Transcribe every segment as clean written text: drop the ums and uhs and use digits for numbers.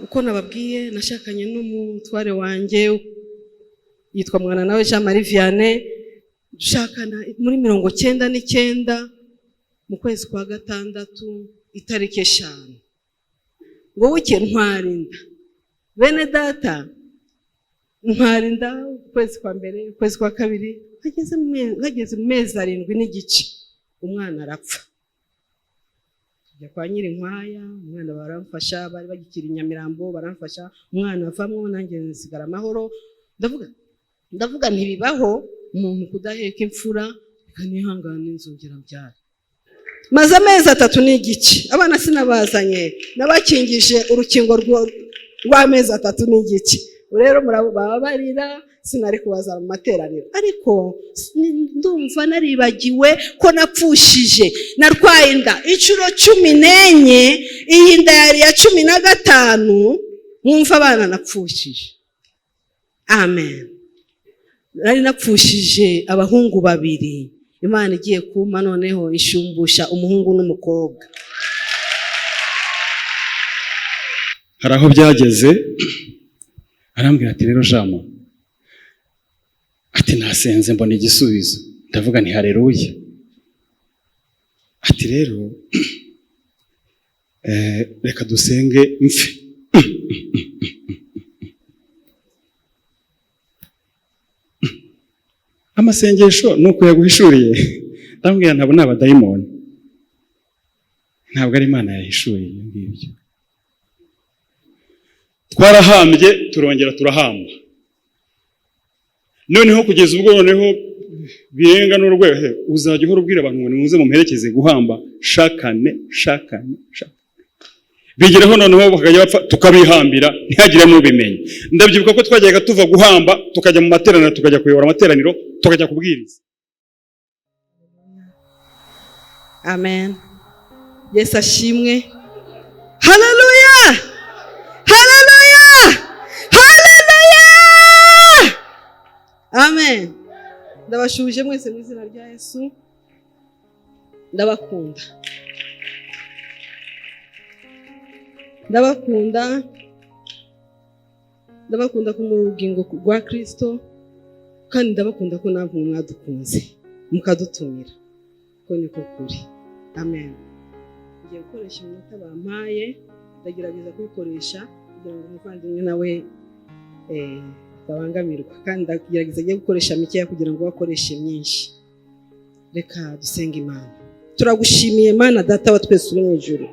Uko nababwiye, nashakanye n'umutware wanjye yitwa Mwana nawe Jean Marie Vianney, dushakana muri 99 mu kwezi kwa gatandatu itariki 5. Ngo buke ntwara inda, bene data, ntwara inda ukwezi kwa mbere, ukwezi kwa kabiri, hageze mu mezi 7.5 umwana arapfa. Tujya kwa Nyirinkwaya, umwana baramfasha, bari bagikira i Nyamirambo baramfasha, umwana avamwo nanjye nsigara amahoro. Ndavuga ntibibaho umuntu kudaheka imfura, reka nihangane nzongera mbyare. Maze amezi 3.5, abana sinabazanye, nabakingije urukingo rw'amezi 3.5. Rero babarira sinari kubazana mu materaniro, ariko ndumva naribagiwe ko napfushije, narwaye inda inshuro 14, iyi nda yari iya 15, mwumva abana napfushije. Amen. Nari napfushije abahungu 2, Imana igiye kumpa noneho ishumbusha umuhungu n'umukobwa. Hari aho byageze arambwira ati rero Jama, ati nasenze mbona igisubizo, ndavuga nti haleluya. Ati rero reka dusenge mfe. Amasengesho nuko yaguhishuriye, ndambwira ntabwo ni abadayimoni, ntabwo ari Imana yahishuriye ibyo ngibyo. Twarahambye turongera turahamba, noneho kugeza ubwo noneho birenga n'urwego, uzajya uhora ubwira abantu ngo nimuze mumperekeze guhamba, shakane shakane shakane, bigeraho noneho bakajya bapfa tukabihambira ntihagire n'ubimenya. Ndabyibuka ko twajyaga tuva guhamba tukajya mu materaniro, tukajya kuyobora amateraniro, tukajya kubwiriza. Amen. Yesu ashimwe. Haleluya, haleluya, haleluya. Amen. Ndabashuje mwese mu izina rya Yesu, ndabakunda, ndabakunda, ndabakunda ko muri urugingo rwa Kristo, kandi ndabakunda ko namwe mwadukunze mukadutumira, ko niko kuri. Amen. Ngiye gukoresha iminota bampaye, ndagerageza kuyikoresha kugira ngo umuvandimwe nawe atabangamirwa, kandi ndagerageza ngiye gukoresha mikeya kugira ngo bakoreshe myinshi. Reka dusenge Imana. Turagushimiye Mana Data wa twese uri mu ijuru,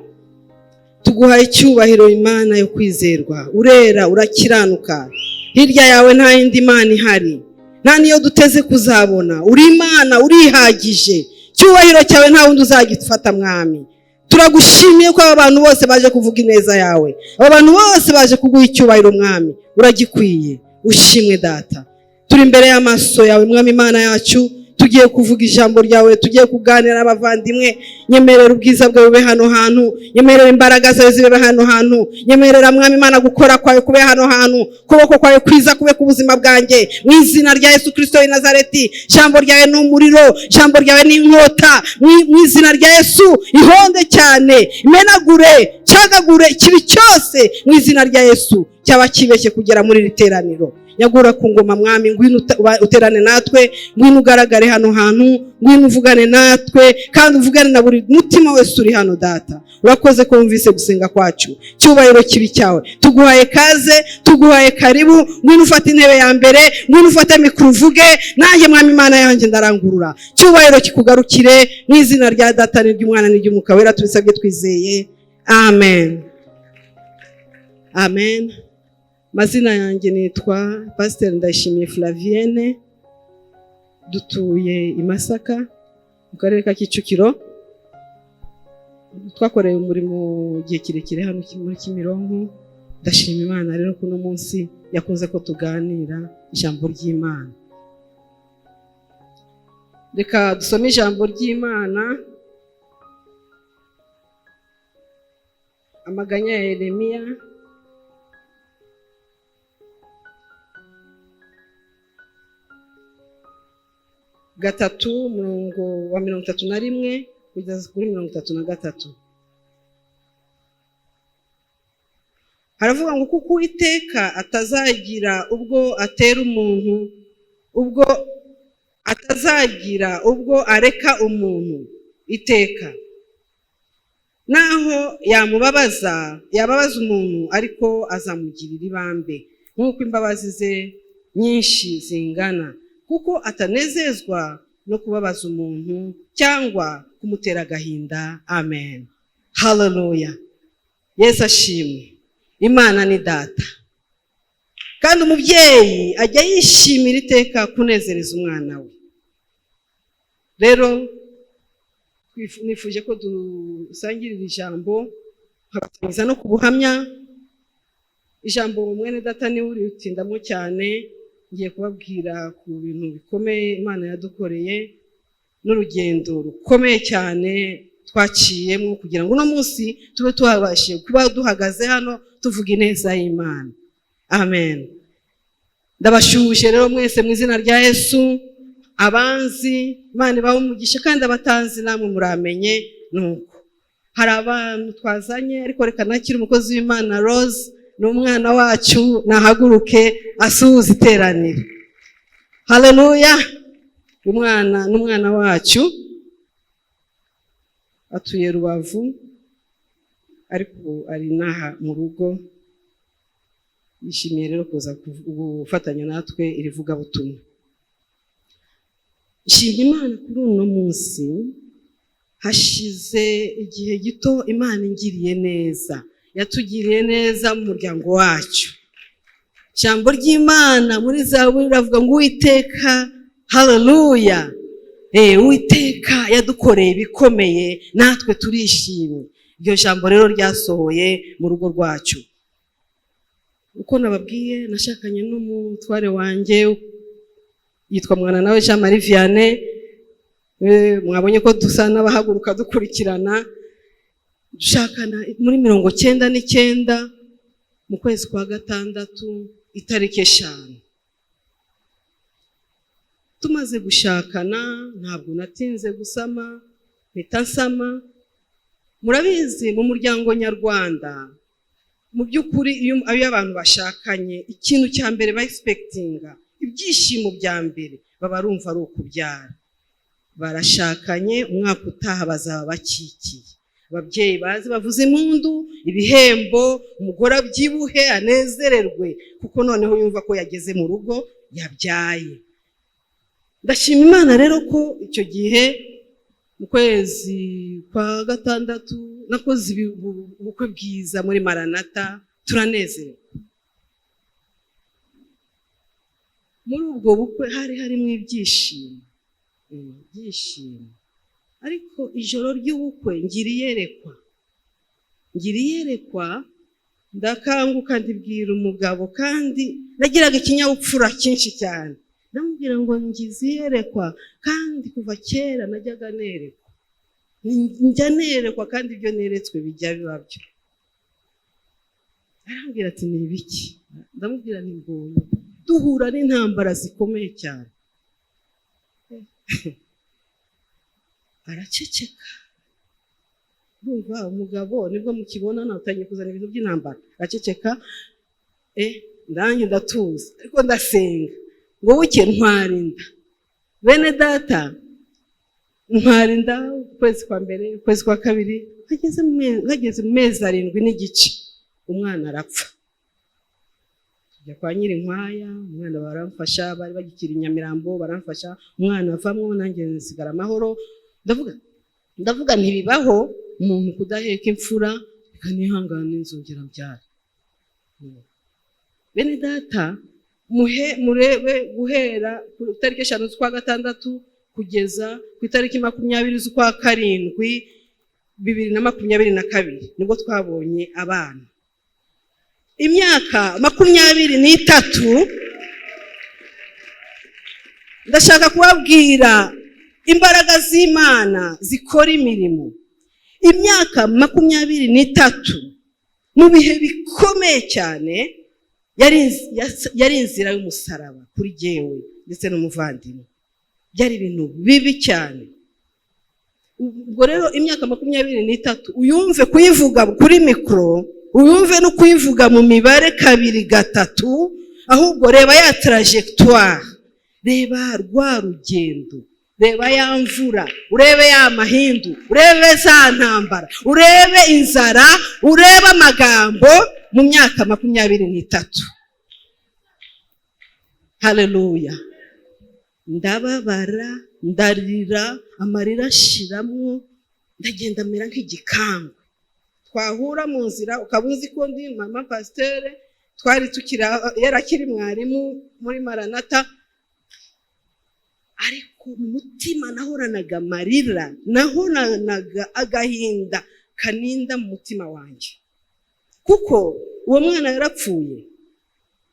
tuguhaye icyubahiro Imana yo kwizerwa, urera, urakiranuka, hirya yawe nta yindi Mana ihari, nta niyo duteze kuzabona. Uri Imana, urihagije, icyubahiro cyawe nta wundi uzagifata Mwami. Turagushimiye ko aba bantu bose baje kuvuga ineza yawe, aba bantu bose baje kuguha icyubahiro Mwami, uragikwiye, ushimwe Data. Turi imbere y'amaso yawe Mwami Imana yacu, tugiye kuvuga ijambo ryawe, tugiye kuganira n'abavandimwe. Nyemerera ubwiza bwawe bube hano hantu, nyemerera imbaraga zawe zibe hano hantu, nyemerera Mwami Imana gukora kwawe kube hano hantu, kuboko kwawe kwiza kube ku buzima bwanjye, mu izina rya Yesu Kristo w'i Nazareti. Ijambo ryawe ni umuriro, ijambo ryawe ni inkota, mu izina rya Yesu ihonde cyane, imenagure, cyagagure ikibi cyose mu izina rya Yesu cyaba kibeshye kugera muri iri teraniro. Nyagura ku ngoma Mwami, ngwino uterane natwe, ngwino ugaragare hano hantu, ngwino uvugane natwe, kandi uvugane na buri mutima wese uri hano Data. Urakoze ko wumvise gusenga kwacu, cyubahiro kibi cyawe. Tuguhaye kaze, tuguhaye karibu, ngwino ufate intebe ya mbere, ngwino ufate mikoro uvuge, nanjye Mwami Imana yanjye ndarangurura. Cyubahiro kikugarukire mu izina rya Data n'iry'Umwana n'iry'Umwuka Wera, tubisabye twizeye. Amen. Amen. Mazina yanjye nitwa Pasteur Ndayishimiye Flavienne, dutuye i Masaka mu karere ka Kicukiro. Twakoreye umurimo igihe kirekire hano muri Kimironko. Ndashima Imana rero ko uno munsi yakunze ko tuganira ijambo ry'Imana. Reka dusome ijambo ry'Imana, amaganya ya Yeremiya 3:31 kugeza kuri 33. Haravuga ngo kuko Uwiteka atazagira ubwo atera umuntu, ubwo atazagira ubwo areka umuntu iteka, naho yamubabaza, yababaza umuntu, ariko azamugirira ibambe nk'uko imbabazi ze nyinshi zingana, kuko atanezezwa no kubabaza umuntu cyangwa kumutera agahinda. Amen, haleluya, Yesu ashimwe. Imana ni data, kandi umubyeyi ajya yishimira iteka kunezereza umwana we. Rero nifuje ko dusangirira ijambo, nkabatangiza no ku buhamya. Ijambo mwene data niwe uritindamo cyane. Ngiye kubabwira ku bintu bikomeye Imana yadukoreye n'urugendo rukomeye cyane twaciyemo kugira ngo uno munsi tube tuhabashije kuba duhagaze hano tuvuga ineza y'Imana. Amen. Ndabashuhuje rero mwese mu izina rya Yesu. Abanzi, Imana ibahe umugisha, kandi abatanzi namwe muramenye. Nuko hari abantu twazanye, ariko reka nakire umukozi w'Imana Rose, ni umwana wacu, nahaguruke asuhuze iteraniro. Haleluya! Umwana n'umwana wacu, atuye Rubavu, ariko ubu ari inaha mu rugo. Yishimiye rero kuza gufatanya natwe iri vugabutumwa. Nshima Imana kuri uno munsi. Hashize igihe gito Imana ingiriye neza, yatugiriye neza mu muryango wacu. Ijambo ry'Imana muri Zaburi riravuga ngo Uwiteka, haleluya, Uwiteka yadukoreye ibikomeye, natwe turishimye. Iryo jambo rero ryasohoye mu rugo rwacu. Uko nababwiye, nashakanye n'umutware wanjye yitwa Mwana nawe Jean Marie Vianney. Mwabonye ko dusa n'abahaguruka dukurikirana. Dushakana muri 99 mu kwezi kwa gatandatu itariki 5. Tumaze gushakana ntabwo natinze gusama, mpita nsama. Murabizi, mu muryango nyarwanda, mu by'ukuri, iyo abantu bashakanye, ikintu cya mbere ba expectinga, ibyishimo bya mbere baba rumva ari ukubyara. Barashakanye, umwaka utaha bazaba bakikiye. Ababyeyi bazi bavuze impundu, ibihembo, umugore abyibuhe anezererwe, kuko noneho yumva ko yageze mu rugo yabyaye. Ndashima Imana rero ko icyo gihe mu kwezi kwa gatandatu nakoze ubukwe bwiza muri Maranata, turanezerwa. Muri ubwo bukwe hari harimo ibyishimo, ibyishimo. Ariko ijoro ry'ubukwe ngira iyerekwa, ngira iyerekwa, ndakanguka ndibwira umugabo, kandi nagiraga ikinyabupfura cyinshi cyane. Ndamubwira ngo ngize iyerekwa, kandi kuva kera najyaga nerekwa, njya nerekwa, kandi ibyo neretswe bijya biba byo. Arambwira ati ni ibiki? Ndamubwira nti mbonye duhura n'intambara zikomeye cyane. Araceceka. Urumva umugabo nibwo mukibona natangiye kuzana ibintu by'intambara, araceceka. Ndanjye ndatuza, ariko ndasenga ngo buke ntwara inda. Bene data, ntwara inda ukwezi kwa mbere, ukwezi kwa kabiri, hageze mu mezi 7.5 umwana arapfa. Tujya kwa Nyirinkwaya, umwana baramfasha, bari bagikira i Nyamirambo, baramfasha, umwana avamwo, nanjye nsigara amahoro. Ndavuga ntibibaho umuntu kudaheka imfura, reka nihangane nzongera mbyara. Bene data, murebe guhera ku itariki 5 z'ukwa gatandatu kugeza ku itariki 20 z'ukwa karindwi 2022 nibwo twabonye abana. Imyaka 23. Ndashaka kubabwira imbaraga z'Imana zikora imirimo. Imyaka 23 mu bihe bikomeye cyane, yari inzira y'umusaraba kuri jyewe ndetse n'umuvandimwe. Byari ibintu bibi cyane. Ubwo rero imyaka 23 uyumve kuyivuga kuri mikoro. Uyumve no kuyivuga mu mibare kabiri, gatatu, ahubwo reba ya trajectoire, reba rwa rugendo, reba ya mvura, urebe ya mahindu, urebe za ntambara, urebe inzara, urebe amagambo mu myaka 23. Haleluya! Ndababara, ndarira, amarira ashiramwo, ndagenda mera nk'igikangwe. Twahura mu nzira ukaba uzi ko ndi mama pasiteri, twari tukiri, yarakiri mwarimu muri Maranata, ariko mu mutima nahoranaga amarira, nahoranaga agahinda kaninda mu mutima wanjye, kuko uwo mwana yarapfuye.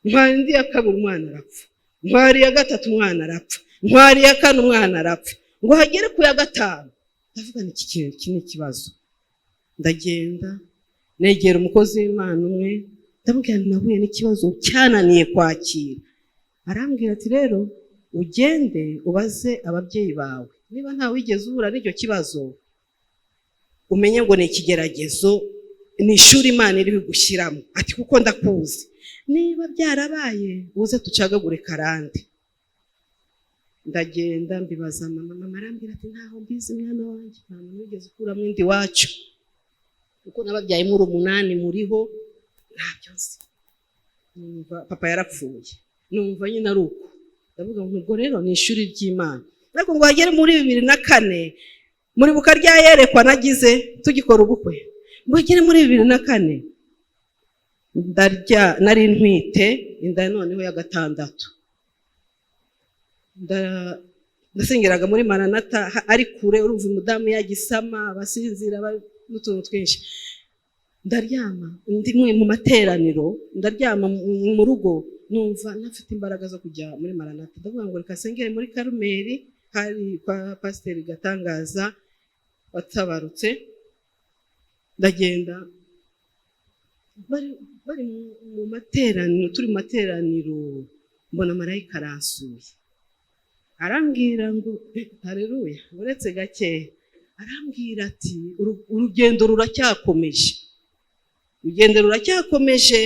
Ntwara indi ya kabiri, umwana arapfa. Ntwara iya gatatu, umwana arapfa. Ntwara iya kane, umwana arapfa. Ngo hagere ku ya gatanu, ndavuga ni iki kintu, iki ni ikibazo. Ndagenda negera umukozi w'Imana umwe, ndamubwira nti: "Nahuye n'ikibazo cyananiye kwakira." Arambwira ati: "Rero ugende ubaze ababyeyi bawe niba ntawe wigeze uhura n'icyo kibazo, umenye ngo ni ikigeragezo, ni ishuri Imana iri gushyiramo." Ati: "Kuko ndakuzi, niba byarabaye uze tucagagure karande." Ndagenda mbibaza mama. Mama arambwira ati: "Ntaho mbizi, mwana wanjye, nta muntu wigeze ukuramo indi iwacu, kuko nababyaye muri umunani, muriho, ntabyo nzi." Numva papa yarapfuye, numva nyine ari uko. Ndavuga ngo ubwo rero ni ishuri ry'Imana. Ariko ngo hagere muri 2004, muribuka rya yerekwa nagize tugikora ubukwe, ngo hagere muri 2004, ndarya, nari ntwite inda noneho ya gatandatu. Ndasengeraga muri Maranata ari kure, urumva umudamu yagisama abasinzira n'utuntu twinshi. Ndaryama ndi mu materaniro, ndaryama mu rugo, numva ntafite imbaraga zo kujya muri Maranata. Ndavuga ngo reka sengere muri Karumeri, hari kwa Pasiteri Gatangaza watabarutse. Ndagenda, bari mu materaniro, turi mu materaniro, mbona marayika aransuye, arambwira ngo hareruya, uretse gakeya, arambwira ati: "Urugendo ruracyakomeje, urugendo ruracyakomeje,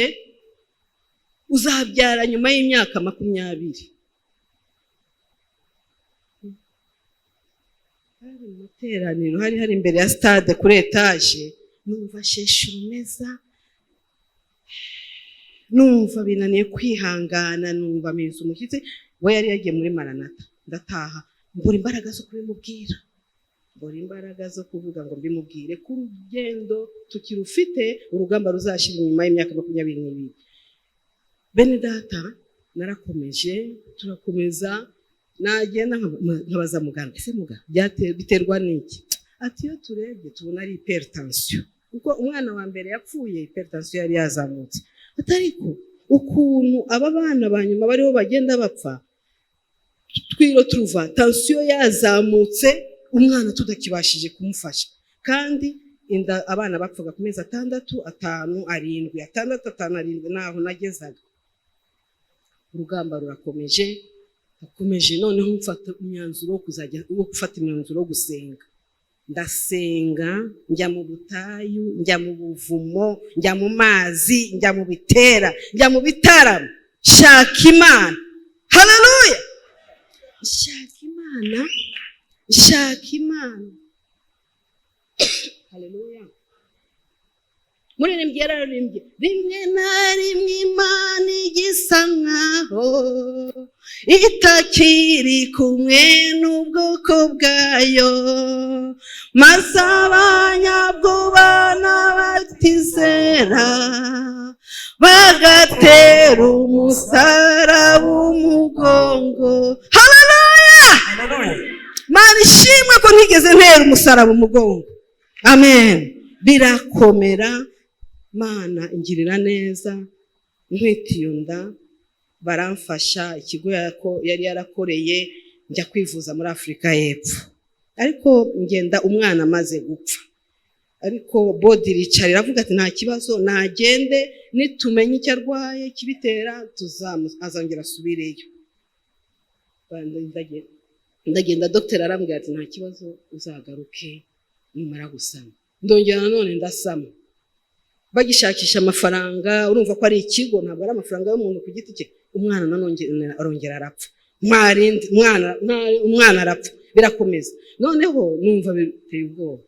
uzabyara nyuma y'imyaka 20." Hari mu materaniro, hari imbere ya stade kuri etaje. Numva sheshe urumeza, numva binaniye kwihangana, numva mpinze umushyitsi. We yari yagiye muri Maranata. Ndataha, mbura imbaraga zo kubimubwira, mbura imbaraga zo kuvuga ngo mbimubwire ko urugendo tukirufite, urugamba ruzashira inyuma y'imyaka 22. Bene data, narakomeje, turakomeza, nagenda nkabaza muganga: "Ese muganga, biterwa n'iki?" Ati: "Iyo turebye tubona ari hypertension, kuko umwana wa mbere yapfuye hypertension yari yazamutse." Ati: "Ariko ukuntu aba bana ba nyuma bariho bagenda bapfa, twiro turuva tension yazamutse, umwana tudakibashije kumufasha." Kandi inda, abana bapfaga ku mezi 6, 5, 7, 6, 5, 7, naho nagezaga. Urugamba rurakomeje, rukomeje. Noneho mfata umwanzuro wo kuzajya, wo gufata imyanzuro wo gusenga. Ndasenga, njya mu butayu, njya mu buvumo, njya mu mazi, njya mu bitera, njya mu bitaramo, shaka Imana. Haleluya! Shaka Imana, shaka Imana. Haleluya! Muririmbyi yararirimbye: "Rimwe na rimwe Imana igisa nkaho itakiri kumwe n'ubwoko bwayo, maze abanyabwoba n'abatizera bagatera umusaraba umugongo." Haleluya! Mana ishimwe ko ntigeze ntera umusaraba umugongo. Amen. Birakomera, Mana ingirira neza, ntwite iyo nda baramfasha, ikigo yari yarakoreye, njya kwivuza muri Afurika y'Epfo, ariko ngenda umwana amaze gupfa. Ariko board iricara iravuga ati: "Nta kibazo, nagende, nitumenye icyo arwaye kibitera azongera asubireyo." Ndagenda, dogiteri arambwira ati: "Nta kibazo, uzagaruke numara gusama." Ndongera nanone ndasama. Bagishakisha amafaranga, urumva ko ari ikigo, ntabwo ari amafaranga y'umuntu ku giti cye. Umwana nanone arongera arapfa. Mwarindi mwana, umwana arapfa, birakomeza. Noneho numva biteye ubwoba,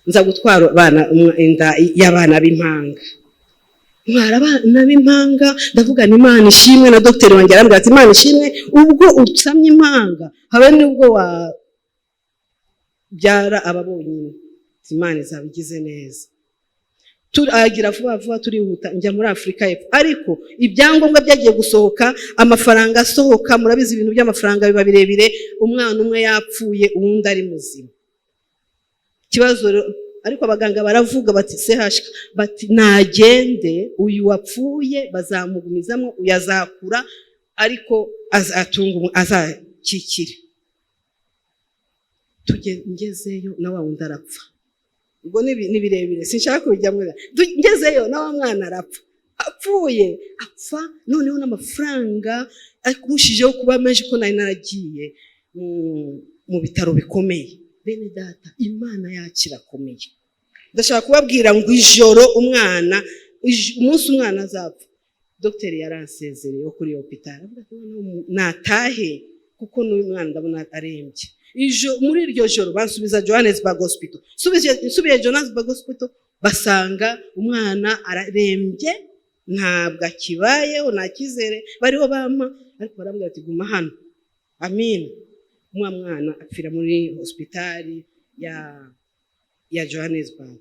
nza gutwara abana, inda y'abana b'impanga. Ntwara abana b'impanga, ndavuga ni Imana ishimwe. Na dogiteri wanjye arambwira ati: "Imana ishimwe, ubwo usamye impanga, habe n'ubwo wabyara aba bonyine, Imana izaba igize neza." Turagira vuba vuba, turihuta, njya muri Afurika y'Epfo. Ariko ibyangombwa byagiye gusohoka, amafaranga asohoka, murabizi ibintu by'amafaranga biba birebire. Umwana umwe yapfuye, uwundi ari muzima. Ikibazo rero, ariko abaganga baravuga bati sehashika, bati nagende, uyu wapfuye bazamugumizamo, uyu azakura ariko azatunga azakikire. Tujye, ngezeyo na wa wundi arapfa. Ubwo ni birebire, sinshaka kubijyamo. Ngezeyo na wa mwana arapfa. Apfuye, apfa noneho n'amafaranga arushijeho kuba menshi, ko nari naragiye mu bitaro bikomeye. Bene data, Imana yacu irakomeye. Ndashaka kubabwira ngo ijoro umwana, umunsi umwana azapfa, dogiteri yaransezereye wo kuri hôpital, avuga ati noneho natahe kuko n'uyu mwana ndabona arembye. Muri iryo joro bansubiza Johannesburg Hospital. Nsubiye Johannesburg Hospital, basanga umwana ararembye, ntabwo akibayeho, nta cyizere bariho bampa, ariko barambwira ati: "Guma hano." Amin. Umwa mwana apfira muri hospitali ya Johannesburg.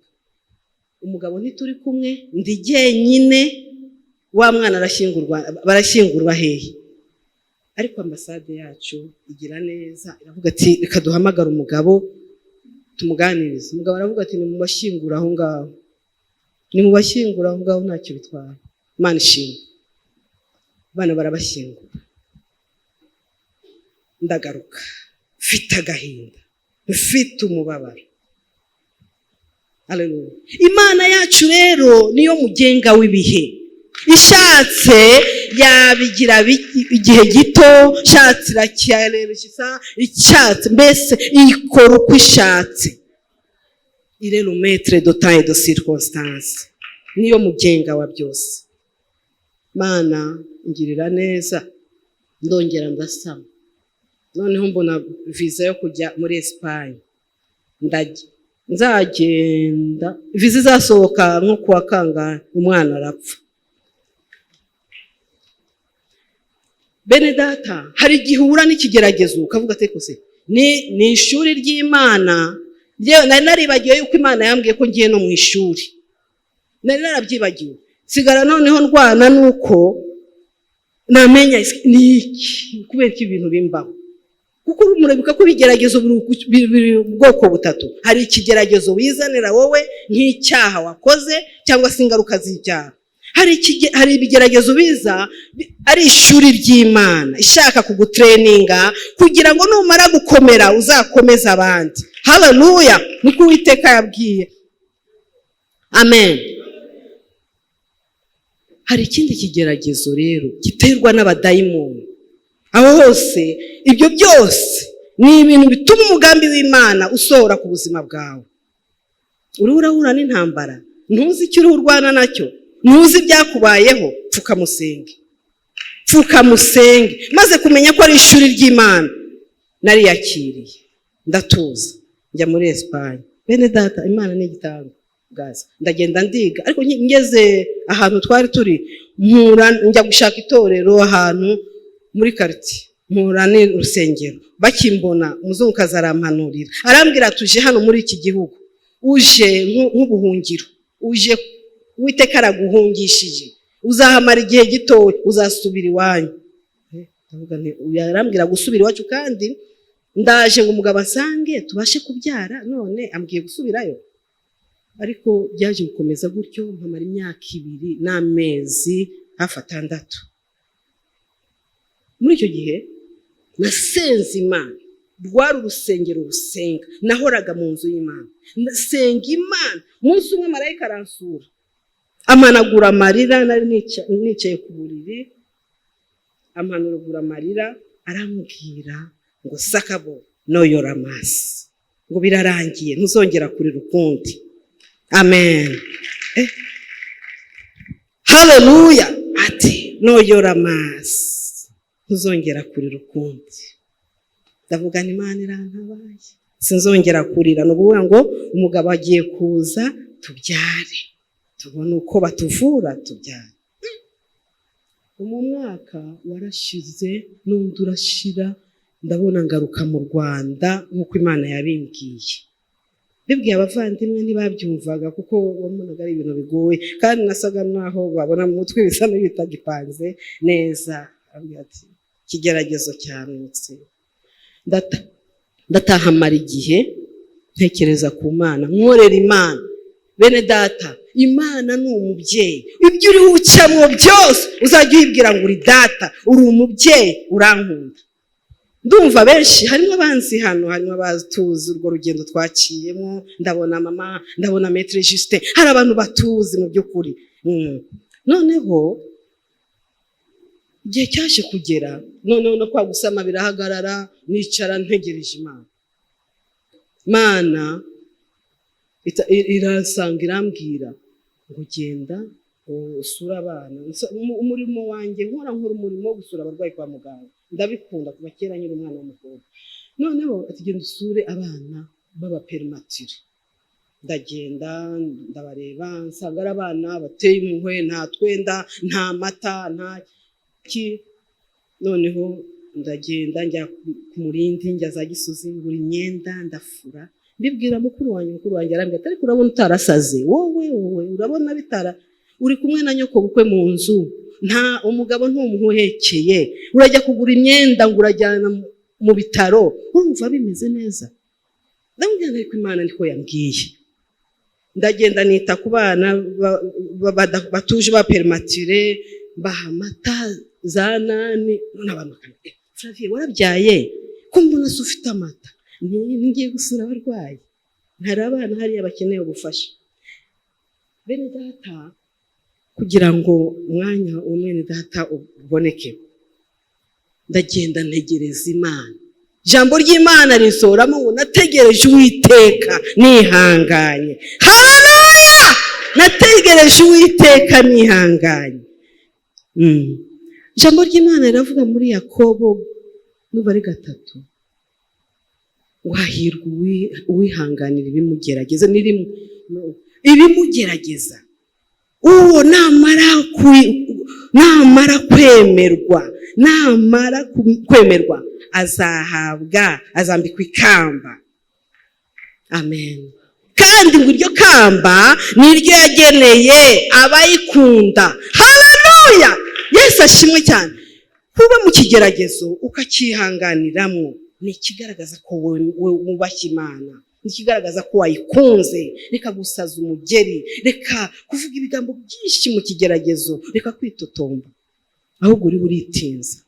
Umugabo ntituri kumwe, ndi jyenyine. Wa mwana arashyingurwa, barashyingurwa hehe? Ariko ambasade yacu igira neza, iravuga ati: "Reka duhamagare umugabo tumuganirize." Umugabo aravuga ati: "Nimubashyingure aho ngaho, nimubashyingure aho ngaho, ntacyo bitwara." Imana ishimwe, abana barabashyingura. Ndagaruka mfite agahinda, mfite umubabaro. Haleluya. Imana yacu rero niyo mugenga w'ibihe. Ishatse yabigira igihe gito, ishatse iracyareshya, ishatse mbese ikora uko ishatse. Il est le maître de temps et de circonstance, niyo mugenga wa byose. Mana ngirira neza, ndongera ndasama. Noneho mbona viza yo kujya muri Esipanye, ndajya, nzagenda viza izasohoka nko kuwa kangahe, umwana arapfa. Bene data, hari igihe uhura n'ikigeragezo ukavuga ati: "Kose ni ishuri ry'Imana?" Njyewe nari naribagiwe yuko Imana yambwiye ko ngiye no mu ishuri, nari narabyibagiwe. Sigara noneho ndwana nuko namenya ni iki, kubera ko ibintu bimbaho, kuko murabibuka ko ibigeragezo biri ubwoko butatu. Hari ikigeragezo wizanira wowe nk'icyaha wakoze cyangwa se ingaruka z'icyaha. Hari ibigeragezo biza ari ishuri ry'Imana ishaka kugutraininga kugira ngo numara gukomera uzakomeze abandi. Haleluya! Niko Uwiteka yabwiye. Amen. Hari ikindi kigeragezo rero giterwa n'abadayimoni. Aho hose, ibyo byose ni ibintu bituma umugambi w'Imana usohora ku buzima bwawe. Uriho urahura n'intambara, ntuzi icyo uriho urwana nacyo, ntuzi ibyakubayeho. Pfukamusenge, pfukamusenge. Maze kumenya ko ari ishuri ry'Imana, nariyakiriye, ndatuza, njya muri Esipanye. Bene data, Imana ni igitangaza. Ndagenda ndiga, ariko ngeze ahantu twari turi, mpura, njya gushaka itorero ahantu muri karitsiye, mpura n'urusengero. Bakimbona, umuzungukazi arampanurira, arambwira: "Tuje hano muri iki gihugu, uje nk'ubuhungiro, uje Uwiteka araguhungishije, uzahamara igihe gitoya, uzasubira iwanyu." Ndavuga nti: "Yarambwira gusubira iwacu kandi ndaje ngo umugabo asange tubashe kubyara, none ambwiye gusubirayo." Ariko byaje gukomeza gutyo, mpamara imyaka 2 n'amezi hafi 6. Muri icyo gihe nasenze Imana, rwari urusengero rusenga, nahoraga mu nzu y'Imana nsenga Imana. Umunsi umwe marayika aransura, amanagura amarira. Nari nicaye ku buriri, amanagura amarira, arambwira ngo: "Sakabo noyora amasi," ngo birarangiye, ntuzongera kurira ukundi. Amen. Eh. Haleluya! Ati: "No llora más, ntuzongera kurira ukundi." Ndavuga nti: "Imana irantabaye, sinzongera kurira." Ni ukuvuga ngo umugabo agiye kuza tubyare, tubone uko batuvura, tubyare. Mu mwaka warashize n'undi urashira, ndabona ngaruka mu Rwanda nk'uko Imana yabimbwiye. Bibwiye abavandimwe ntibabyumvaga, kuko wabonaga ari ibintu bigoye, kandi nasaga naho babona mu mutwe bisa n'ibitagipanze neza. Arambwira ati: "Ikigeragezo cyanutse." Ndataha, mara igihe ntekereza ku Mana, nkorera Imana. Bene data, Imana ni umubyeyi. Ibyo uri ucamo byose uzajya uyibwira ngo uri data, uri umubyeyi, urankunda. Ndumva benshi harimo abanzi hano, harimo abatuzi urwo rugendo twaciyemo. Ndabona mama, ndabona Maître Justin, hari abantu batuzi mu by'ukuri. Noneho igihe cyaje kugera, noneho no kwa gusama birahagarara, nicara ntegereje Imana. Imana iransanga, irambwira ngo: "Genda usure abana." Umurimo wanjye nkora umurimo wo gusura abarwayi kwa muganga, ndabikunda kuva kera nkiri umwana w'umukobwa. Noneho ati: "Genda usure abana b'aba prématurés." Ndagenda, ndabareba, nsanga ari abana bateye impuhwe, nta twenda, nta mata, nta ki. Noneho ndagenda njya ku Murindi, njya za Gisozi, ngura imyenda, ndafura, mbibwira mukuru wanjye. Mukuru wanjye arambwira ati: "Ariko urabona utarasaze wowe? Wowe urabona bitara uri kumwe na nyoko bukwe mu nzu, nta umugabo ntumuhekeye, urajya kugura imyenda ngo urajyana mu bitaro, urumva bimeze neza?" Ndamubwira, ariko Imana niko yambwiye. Ndagenda, nita ku bana batuje ba prématurés, mbaha amata za nani. None abantu bakambwira: "Flavie, warabyaye ko mbona se ufite amata?" Ngiye gusura abarwayi, hari abana hariya bakeneye ubufasha. Bene data, kugira ngo umwanya wa mwene data uboneke, ndagenda ntegereza Imana. Ijambo ry'Imana risoramo ngo: "Nategereje Uwiteka nihanganye." Haleluya! Nategereje Uwiteka nihanganye. Ijambo ry'Imana riravuga muri Yakobo, nuba ari 3, ngo: "Hahirwa uwihanganira ibimugerageza." Ni rimwe, ibimugerageza. Uwo namara kwemerwa azahabwa, azambikwa ikamba. Amen. Kandi ngo iryo kamba ni iryo yageneye abayikunda. Haleluya! Yesu ashimwe cyane. Kuba mu kigeragezo ukacyihanganiramo ni ikigaragaza ko wowe wubashye Imana, ni ikigaragaza ko wayikunze. Reka gusaza umugeri, reka kuvuga ibigambo byinshi mu kigeragezo, reka kwitotomba, ahubwo uriho uritinza.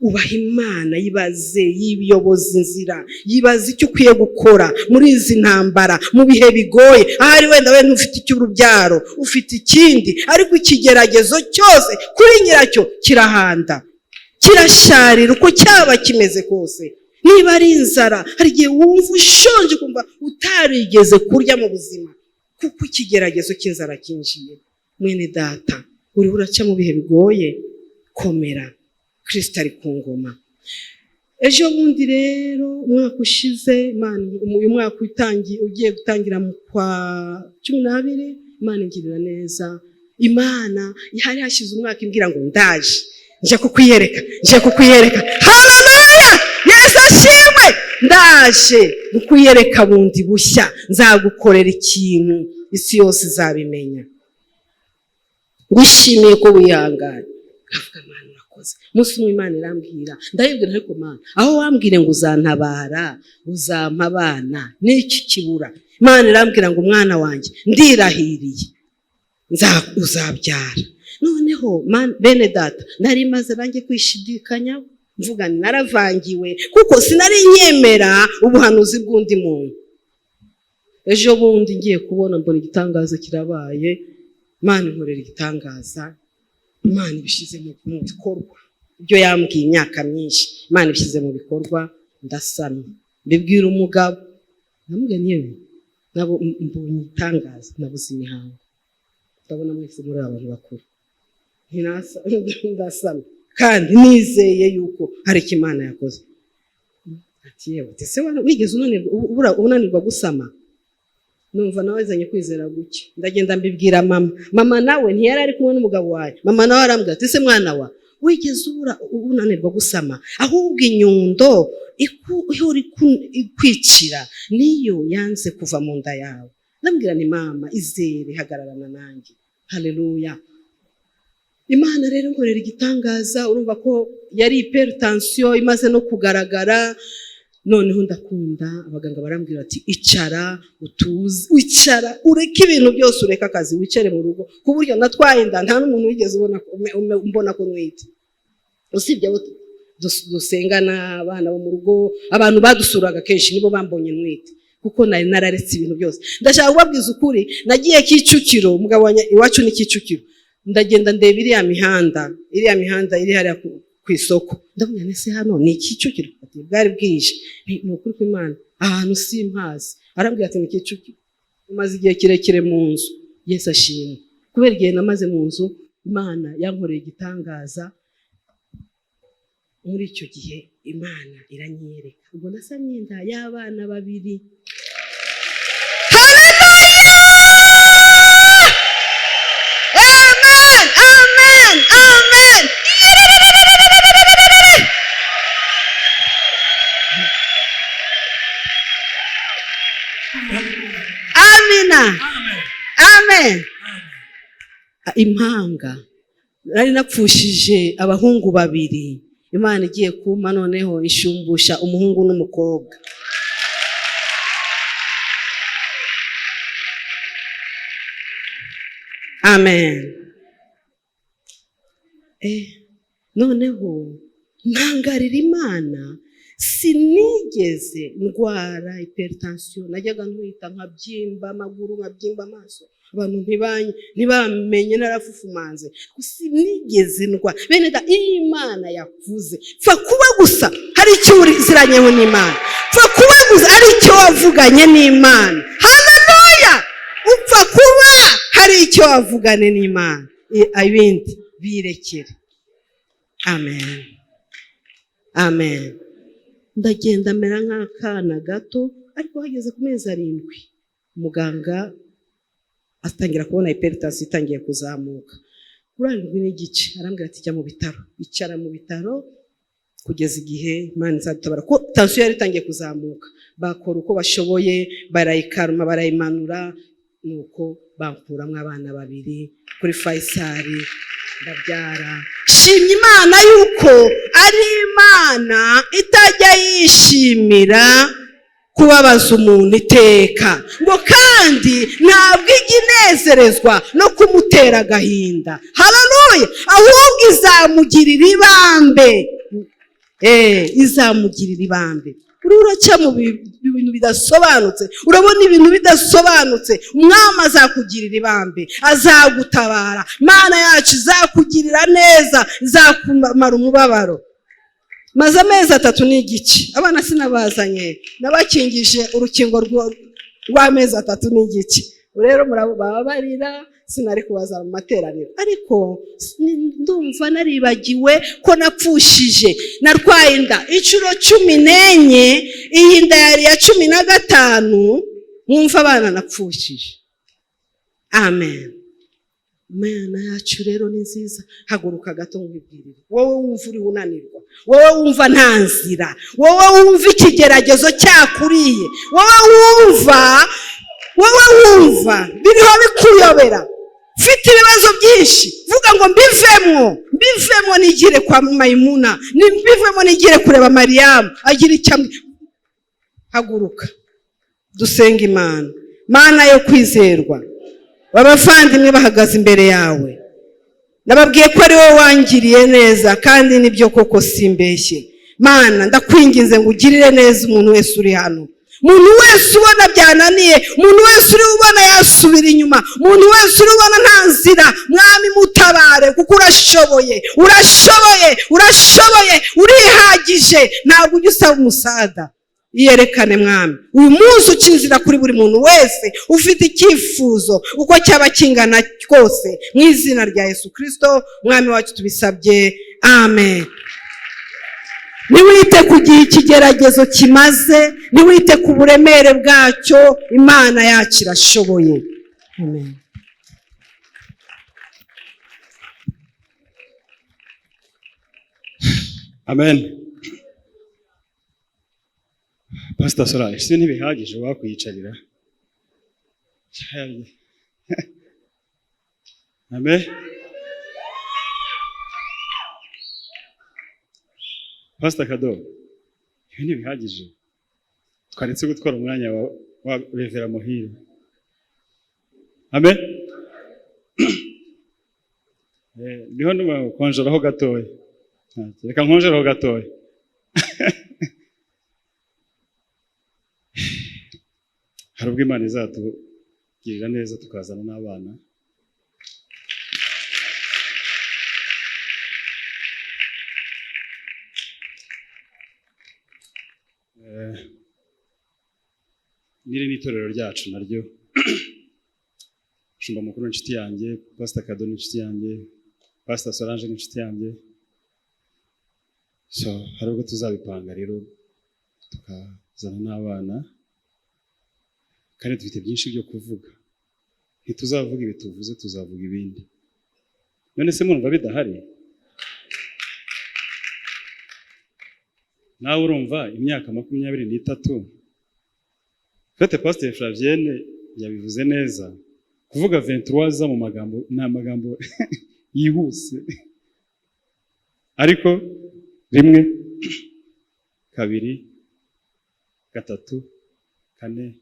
Ubaha Imana, yibaze, yiyoboza inzira, yibaze icyo ukwiye gukora muri izi ntambara, mu bihe bigoye. Ahari wenda we ntufite icy'urubyaro, ufite ikindi, ariko ikigeragezo cyose kuri nyiracyo kirahanda, kirasharira, uko cyaba kimeze kose. Niba ari inzara, hari igihe wumva ushonje, ukumva utarigeze kurya mu buzima, kuko ikigeragezo cy'inzara cyinjiye. Mwene data, uriho uraca mu bihe bigoye, komera, Kirisito ari ku ngoma. Ejo bundi rero, umwaka ushize, uyu mwaka utangiye, ugiye gutangira mu kwa 12, Imana ingirira neza. Imana hari hashize umwaka imbwira ngo: "Ndaje, nje kukwiyereka, nje kukwiyereka." Haleluya! Yesu ashimwe. "Ndaje kukwiyereka bundi bushya, nzagukorera ikintu isi yose izabimenya." Ngushimiye ko wihanganye. Nkavuga: "Mana, urakoze." Umunsi umwe Imana irambwira, ndayibwira: "Ariko Mana, aho wambwire ngo uzantabara, uzampa abana, n'iki kibura?" Imana irambwira ngo: "Umwana wanjye, ndirahiriye, uzabyara." Noneho bene data, nari maze nanjye kwishidikanya, mvuga nti naravangiwe, kuko sinari nyemera ubuhanuzi bw'undi muntu. Ejo bundi ngiye kubona, mbona igitangaza kirabaye. Imana inkorera igitangaza, Imana ibishyize mu bikorwa ibyo yambwiye imyaka myinshi. Imana ibishyize mu bikorwa, ndasamye. Mbibwira umugabo, ndamubwira: "Yewe, nabo mbonye igitangaza, nabuze imihango." Ndabona mwese muri abantu bakuru. Ndasama kandi nizeye yuko hari icyo Imana yakoze. Ati: "Yewe, ese wigeze unanirwa gusama?" Numva nawe azanye kwizera guke. Ndagenda mbibwira mama. Mama nawe ntiyari ari kumwe n'umugabo wawe. Mama nawe arambwira ati: "Ese mwana wa, wigeze ubura unanirwa gusama? Ahubwo inyundo ihora ikwicira niyo yanze kuva mu nda yawe." Ndambwira ni: "Mama, izere, hagararana nanjye." Haleluya! Imana rero nkorera igitangaza. Urumva ko yari hypertension imaze no kugaragara. Noneho ndakunda, abaganga barambwira ati: "Icara utuze, wicara ureke ibintu byose, ureke akazi, wicare mu rugo." Ku buryo natwaye inda nta n'umuntu wigeze ubona mbona ko ntwite, usibye abo dusengana, abana bo mu rugo, abantu badusuraga kenshi, nibo bambonye ntwite, kuko nari nararetse ibintu byose. Ndashaka kubabwiza ukuri, nagiye Kicukiro, umugabo wanjye iwacu ni Kicukiro. Ndagenda ndeba iriya mihanda iri hariya ku isoko, ndavuga nti: "Ese hano ni Kicukiro?" Ati: "Bwari bwije." Ni ukuri kw'Imana, ahantu simpazi. Arambwira ati: "Ni Kicukiro, umaze igihe kirekire mu nzu." Yesu ashimwe. Kubera igihe namaze mu nzu, Imana yankoreye igitangaza. Muri icyo gihe Imana iranyereka, ubwo nasamye inda y'abana babiri. Haleluya! Amen, amen, amen! Amina, amen. Impanga. Nari napfushije abahungu babiri, Imana igiye kumpa noneho ishumbusha umuhungu n'umukobwa. Amen. Noneho ntangarira Imana, sinigeze ndwara hypertension. Najyaga ntwita nkabyimba amaguru, nkabyimba amaso, abantu ntibamenye narafufumanze. Sinigeze ndwara. Bene da, iyo Imana yakuze, pfa kuba gusa hari icyo uziranyeho n'Imana, pfa kuba gusa hari icyo wavuganye n'Imana. Haleluya! Upfa kuba hari icyo wavuganye n'Imana, ibindi birekere. Amen, amen. Ndagenda mera nk'akana gato, ariko hageze ku mezi 7 muganga atangira kubona hypertension itangiye kuzamuka kuri 7.5. Arambwira ati: "Jya mu bitaro, icara mu bitaro kugeza igihe Imana izadutabara," ko tension yari itangiye kuzamuka. Bakora uko bashoboye, barayikaruma, barayimanura, nuko bankuramo abana babiri kuri Faisal, ndabyara. Shimye Imana yuko ari Imana itajya yishimira kubabaza umuntu iteka, ngo kandi ntabwo ijya inezerezwa no kumutera agahinda. Haleluya! Ahubwo izamugirira ibambe, izamugirira ibambe. Uriho uraca mu bintu bidasobanutse, urabona ibintu bidasobanutse, Umwami azakugirira ibambe, azagutabara. Imana yacu izakugirira neza, izakumara umubabaro. Maze amezi 3.5, abana sinabazanye, nabakingije urukingo rw'amezi 3.5. Rero baba barira, sinari kubazana mu materaniro, ariko ndumva naribagiwe ko napfushije, narwaye inda inshuro 14, iyi nda yari iya 15. Mwumva abana napfushije. Amen. Imana yacu rero ni nziza. Haguruka gato nkwibwirire. Wowe wumva uri unanirwa, wowe wumva nta nzira, wowe wumva ikigeragezo cyakuriye, wowe wumva biriho bikuyobera, ufite ibibazo byinshi, vuga ngo: "Mbivemwo, mbivemwo, nigire kwa Mayimuna, mbivemo nigire kureba Mariyamu agira icyo ambwira." Haguruka dusenga Imana. Mana yo kwizerwa, abavandimwe bahagaze imbere yawe, nababwiye ko ari wowe wangiriye neza, kandi nibyo koko, simbeshye. Mana, ndakwinginze ngo ugirire neza umuntu wese uri hano, umuntu wese ubona byananiye, umuntu wese uri ubona yasubira inyuma, umuntu wese uri ubona nta nzira. Mwami, mutabare, kuko urashoboye, urashoboye, urashoboye, urihagije, ntabwo ujya usaba umusada. Iyerekane Mwami. Uyu munsi uca inzira kuri buri muntu wese ufite icyifuzo uko cyaba kingana kose, mu izina rya Yesu Kristo Mwami wacu tubisabye, amen. Ntiwite ku gihe ikigeragezo kimaze, ntiwite ku buremere bwacyo, Imana yacu irashoboye. Amen. Amen. Pastor Solange, si ntibihagije wakwiyicarira. Amen. Pastor Kado, ibi ntibihagije. Twaretse gutwara umwanya wa Revera Muhire. Amen. Niho ndumva konjeraho gatoya. Reka nkonjereho gatoya. Hari ubwo Imana izatugirira neza tukazana n'abana. Niri n'itorero ryacu naryo, Mushumba mukuru n'inshuti yanjye, Pastor Kado n'inshuti yanjye, Pastor Solange n'inshuti yanjye. So hari ubwo tuzabipanga rero tukazana n'abana, kandi dufite byinshi byo kuvuga. Ntituzavuga ibi tuvuze, tuzavuga ibindi. None se murumva bidahari? Nawe urumva imyaka 23. Fete Pastor Flavienne yabivuze neza, kuvuga 23 mu magambo ni amagambo yihuse, ariko 1, 2, 3, 4, 5,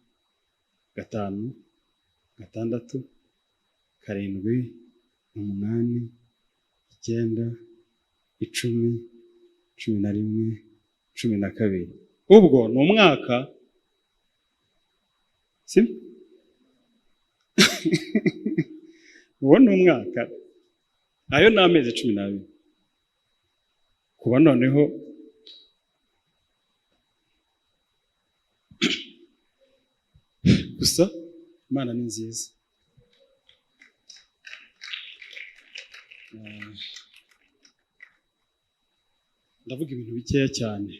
6, 7, 8, 9, 10, 11, 12. Ubwo ni umwaka, si? Uwo ni umwaka, ayo ni amezi 12. Kuba noneho gusa Imana ni nziza. Ndavuga ibintu bikeya cyane,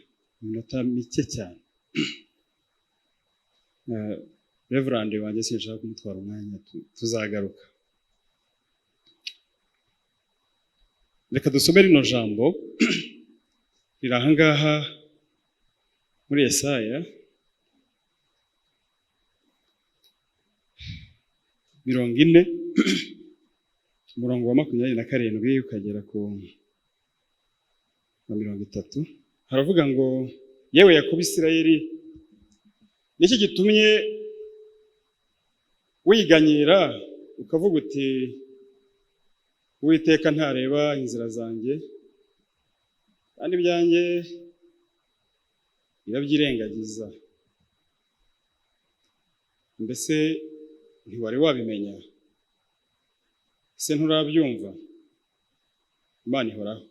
iminota mike cyane. Reverend wanjye sinshaka kumutwara umwanya, tuzagaruka. Reka dusome rino jambo riri aha ngaha muri Yesaya 40 umurongo wa 27 ukagera ku 30. Haravuga ngo: yewe Yakobo Isirayeli, niki gitumye wiganyira ukavuga uti Uwiteka ntareba inzira zanjye, kandi ibyanjye irabyirengagiza. Mbese ntiwari wabimenya? Ese nturabyumva? Imana ihoraho,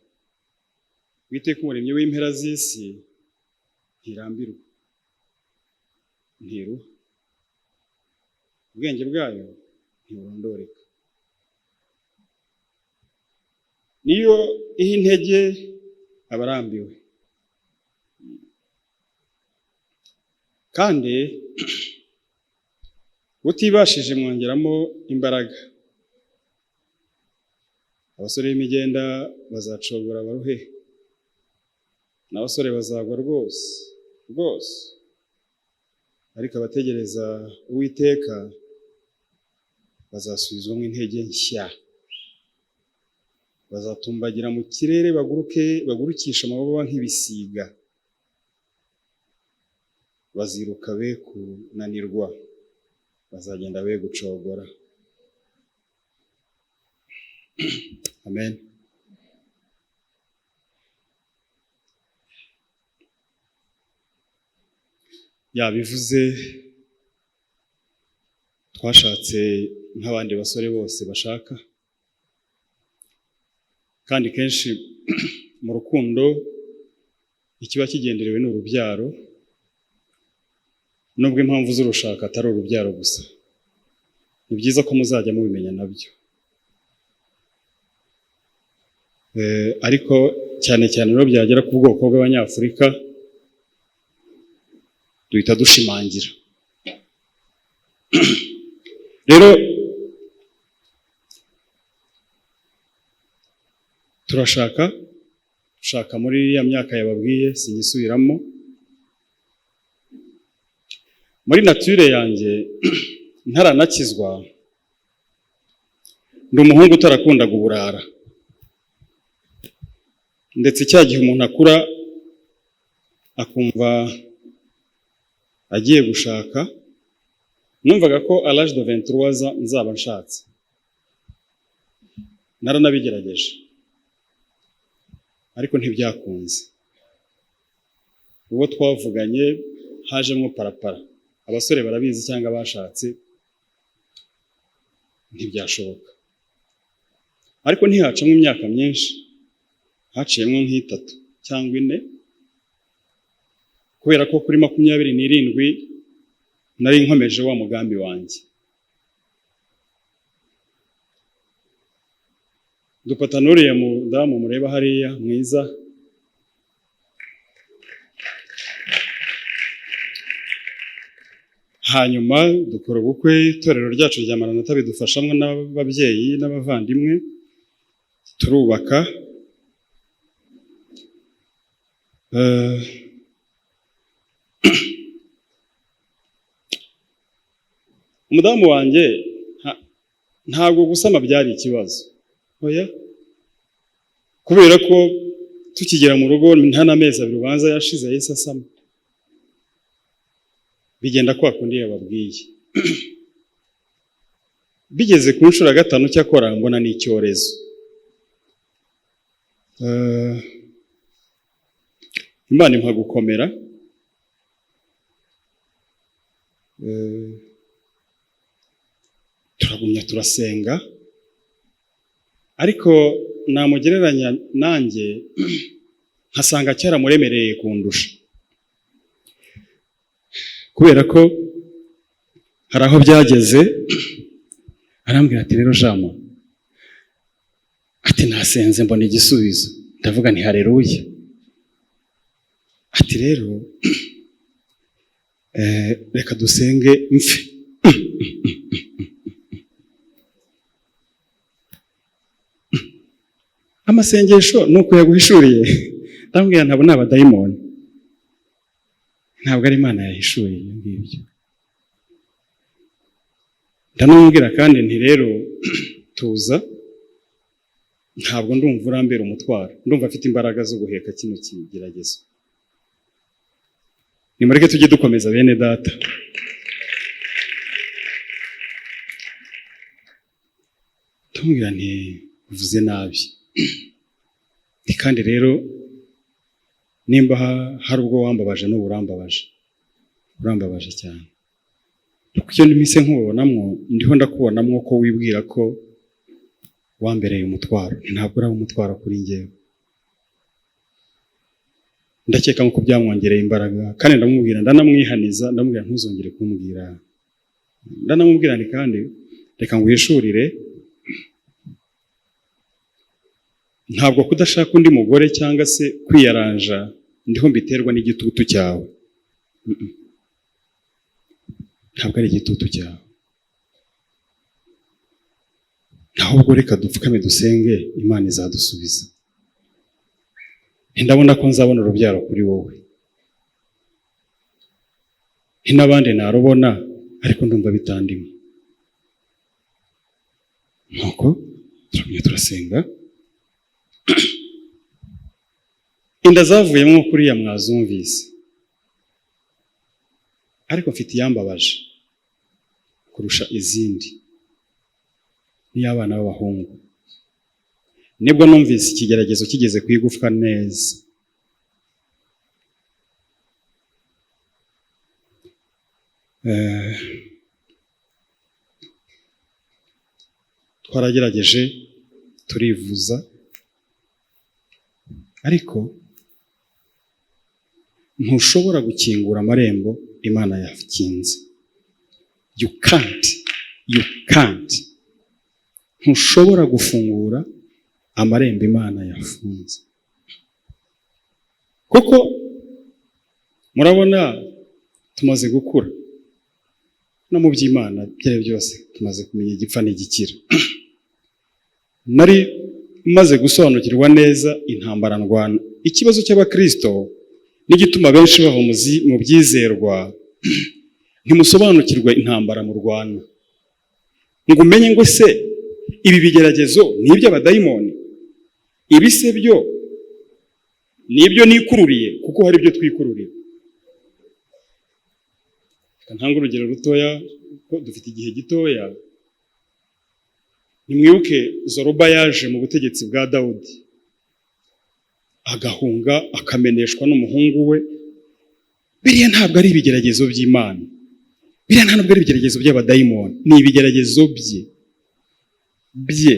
Uwiteka umuremyi w'impera z'isi ntirambirwa, ntiruha, ubwenge bwayo ntiburondoreka. Niyo iha intege abarambiwe, kandi utibashije mwongeramo imbaraga. Abasore b'imigenda bazacogora baruhe, n'abasore bazagwa rwose rwose, ariko abategereza Uwiteka bazasubizwamo intege nshya, bazatumbagira mu kirere, baguruke bagurukisha amababa nk'ibisiga, baziruka be kunanirwa, bazagenda be gucogora. Amen. Yabivuze, twashatse nk'abandi basore bose bashaka, kandi kenshi mu rukundo ikiba kigenderewe ni urubyaro, Nubwo impamvu z'urushaka atari urubyaro gusa, ni byiza ko muzajya mubimenya nabyo. Ariko cyane cyane rero byagera ku bwoko bw'Abanyafurika duhita dushimangira. Rero turashaka shaka muri ya myaka yababwiye, sinyisubiramo. Muri nature yanjye ntaranakizwa, ndi umuhungu utarakundaga uburara. Ndetse cya gihe umuntu akura akumva agiye gushaka, numvaga ko à l'âge de 23 ans nzaba nshatse. Naranabigerageje ariko ntibyakunze. Uwo twavuganye hajemo parapara, abasore barabizi cyangwa bashatse, ntibyashoboka. Ariko ntihacamo imyaka myinshi, haciyemo nk'itatu cyangwa 4, kubera ko kuri 27 nari nkomeje wa mugambi wanjye. Dupata n'uriya mudamu mureba hariya mwiza, hanyuma dukora ubukwe. Itorero ryacu rya Maranatha bidufashamwe n'ababyeyi n'abavandimwe, turubaka. Umudamu wanjye ntabwo gusama byari ikibazo, oya, kubera ko tukigera mu rugo nta n'amezi abiri ubanza yashize yahise asama. Bigenda kwa kundi yababwiye. Bigeze ku nshuro ya 5 cyakora mbona ni icyorezo. Imana impa gukomera. Turagumya turasenga, ariko namugereranya nanjye nkasanga cyaramuremereye kundusha, kubera ko hari aho byageze arambwira ati rero Jama, ati nasenze mbona igisubizo. Ndavuga nti haleluya. Ati rero reka dusenge mfe. Amasengesho nuko yaguhishuriye. Ndamubwira ntabwo ni abadayimoni, ntabwo ari Imana yahishuye ibyo ngibyo. Ndanamubwira kandi nti rero tuza, ntabwo ndumva urambera umutwaro, ndumva afite imbaraga zo guheka kino kigeragezo. Nimureke tujye dukomeza bene data. Ndamubwira nti uvuze nabi, kandi rero nimba hari ubwo wambabaje n'ubu urambabaje, urambabaje cyane. Kuko iyo mpise nkubonamwo, ndiho ndakubonamwo ko wibwira ko wambereye umutwaro. Ntabwo uraba umutwaro kuri njyewe. Ndakeka nkuko byamwongereye imbaraga, kandi ndamubwira, ndanamwihaniza, ndamubwira ntuzongere kumbwira. Ndanamubwira nti kandi reka nguhishurire, ntabwo kudashaka undi mugore cyangwa se kwiyaranja ndiho mbiterwa n'igitutu cyawe. Ntabwo ari igitutu cyawe. Ahubwo reka dupfukame dusenge, Imana izadusubiza. Ndabona ko nzabona urubyaro kuri wowe, n'abandi narubona, ariko ndumva bitandimo. Nuko turagumya turasenga. Inda zavuyemo kuriya mwazumvise, ariko mfite iyambabaje kurusha izindi, n'iy'abana b'abahungu. Nibwo numvise ikigeragezo kigeze ku igufwa neza. Twaragerageje turivuza, ariko ntushobora gukingura amarembo Imana yakinze. You can't, you can't. Ntushobora gufungura amarembo Imana yafunze. Kuko murabona tumaze gukura no mu by'Imana, ibyo ari byo byose tumaze kumenya igipfa n'igikira. Nari maze gusobanukirwa neza intambara ndwana. Ikibazo cy'abakristo n'igituma benshi bava mu byizerwa, ntimusobanukirwe intambara murwana, ngo umenye ngo se ibi bigeragezo ni iby'abadayimoni, ibi se byo ni ibyo nikururiye? Kuko hari ibyo twikururira. Reka ntange urugero rutoya ko dufite igihe gitoya. Nimwibuke Zoroba yaje mu butegetsi bwa Dawudi, agahunga, akameneshwa n'umuhungu we. Biriya ntabwo ari ibigeragezo by'Imana, biriya ntabwo ari ibigeragezo by'abadayimoni, ni ibigeragezo bye.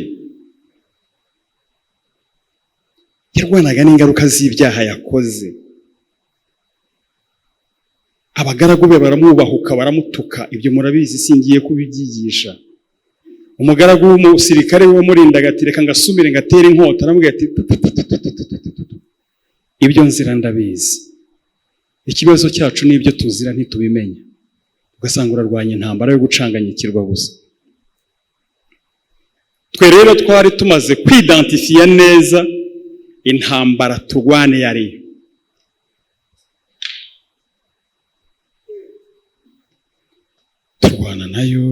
Yarwanaga n'ingaruka z'ibyaha yakoze. Abagaragu be baramwubahuka, baramutuka, ibyo murabizi, singiye kubibyigisha. Umugaragu w'umusirikare we wamurindaga ati: "Reka ngasumire ngatere inkota." Aramubwira ati: "Ibyo nzira ndabizi." Ikibazo cyacu n'ibyo tuzira ntitubimenya, ugasanga urarwanya intambara yo gucanganyikirwa gusa. Twe rero twari tumaze kwidantifiya neza intambara turwane yariyo. Turwana nayo,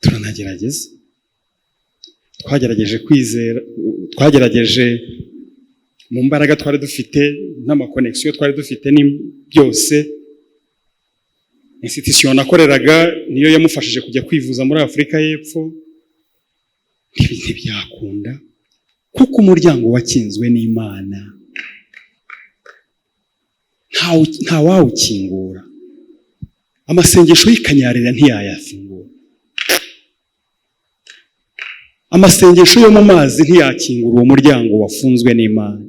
turanagerageza, twagerageje kwizera, twagerageje mu mbaraga twari dufite n'amakonegisiyo twari dufite ni byose. Institution nakoreraga niyo yamufashije kujya kwivuza muri Afurika y'Epfo. Ntibyakunda kuko umuryango wakinzwe n'Imana, ntawawukingura. Amasengesho y'ikanyarira ntiyayafungura, amasengesho yo mu mazi ntiyakingura uwo muryango wafunzwe n'Imana.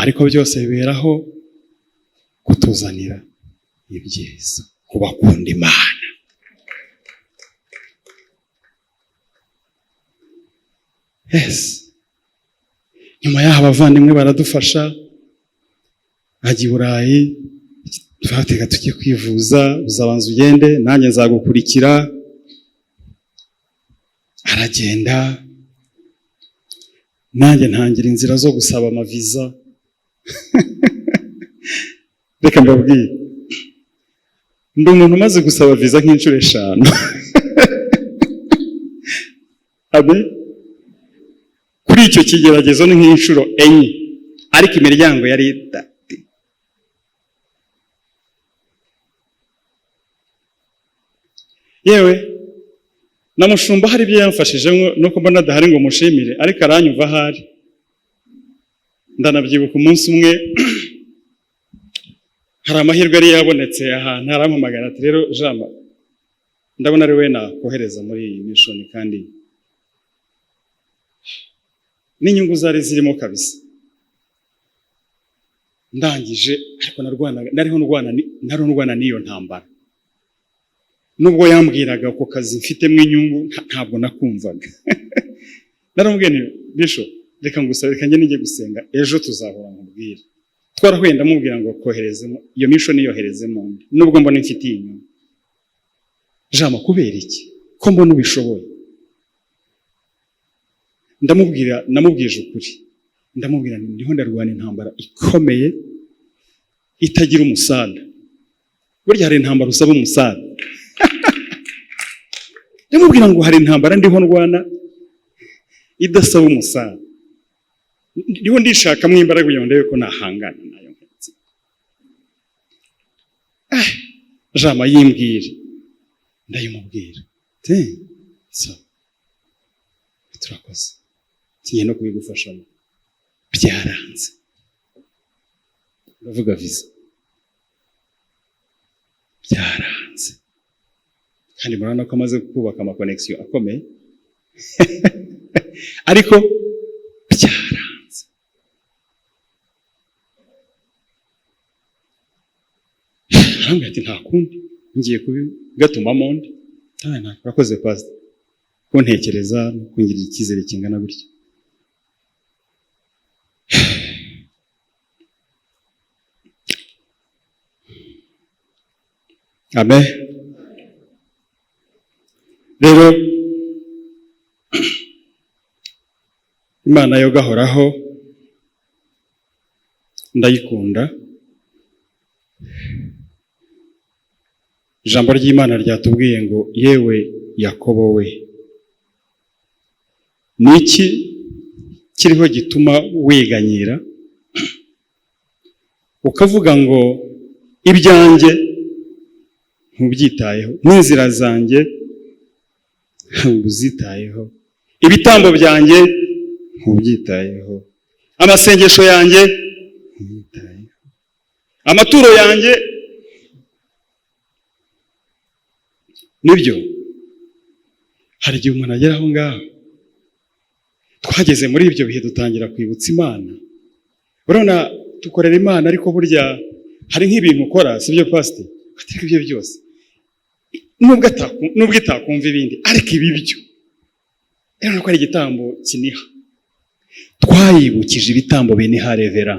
Ariko byose biberaho kutuzanira ibyiza kubakunda Imana. Yes. Nyuma y'aho abavandimwe baradufasha, ajya i Burayi, turatega tujye kwivuza, uzabanza ugende nanjye nzagukurikira. Aragenda, nanjye ntangira inzira zo gusaba amaviza. Reka mbabwire, ndi umuntu umaze gusaba viza nk'inshuro 5. Abe kuri icyo kigeragezo ni nk'inshuro 4, ariko imiryango yari itatu. Yewe na mushumba hari ibyo yamfashije nuko mbona adahari ngo mushimire, ariko aranyumva ahari. Ndanabyibuka umunsi umwe hari amahirwe yari yabonetse ahantu, arampamagara ati: "Rero Jama, ndabona ari we nakohereza muri iyi mission, kandi n'inyungu zari zirimo kabisa." Ndangije, ariko nariho ndwana n'iyo ntambara. Nubwo yambwiraga ko kazi mfitemo inyungu, ntabwo nakumvaga. Naramubwiye nti: "Bisho, reka ngusabe, reka njye nijye gusenga, ejo tuzahura nkubwire." Twarahuye, ndamubwira ngo koherezemo iyo mission, yoherezemo undi nubwo mbona mfitiye inyungu. Jama, kubera iki ko mbona ubishoboye? Ndamubwira, namubwije ukuri, ndamubwira nti: "Ndiho ndarwana intambara ikomeye itagira umusada." Burya hari intambara usaba umusada. Ndamubwira ngo hari intambara ndiho ndwana idasaba umusada, ndiho ndishakamo imbaraga kugira ngo ndebe ko nahangana nayo. Jama yimbwire, ndayimubwira, so turakoze, tugiye no kubigufashamo. Byaranze, ndavuga visa byaranze, kandi murabona ko amaze kubaka amakonegisiyo akomeye, ariko byaranze. Arambwira ati nta kundi, ngiye kubigatumamo undi. Urakoze pastor kuntekereza no kungirira icyizere kingana gutya. Amen. Rero Imana yo gahoraho ndayikunda. Ijambo ry'Imana ryatubwiye ngo yewe Yakobo we, niki kiriho gituma wiganyira ukavuga ngo ibyanjye ntubyitayeho, n'inzira zanjye ntuzitayeho, ibitambo byanjye ntubyitayeho, amasengesho yanjye ntubyitayeho, amaturo yanjye. Nibyo, hari igihe umuntu agera aho ngaho. Twageze muri ibyo bihe dutangira kwibutsa Imana. Urabona dukorera Imana, ariko burya hari nk'ibintu ukora, sibyo pastor? Atari ibyo byose, nubwo itakumva ibindi, ariko ibi byo rero ko ari igitambo kiniha. Twayibukije ibitambo biniha revera,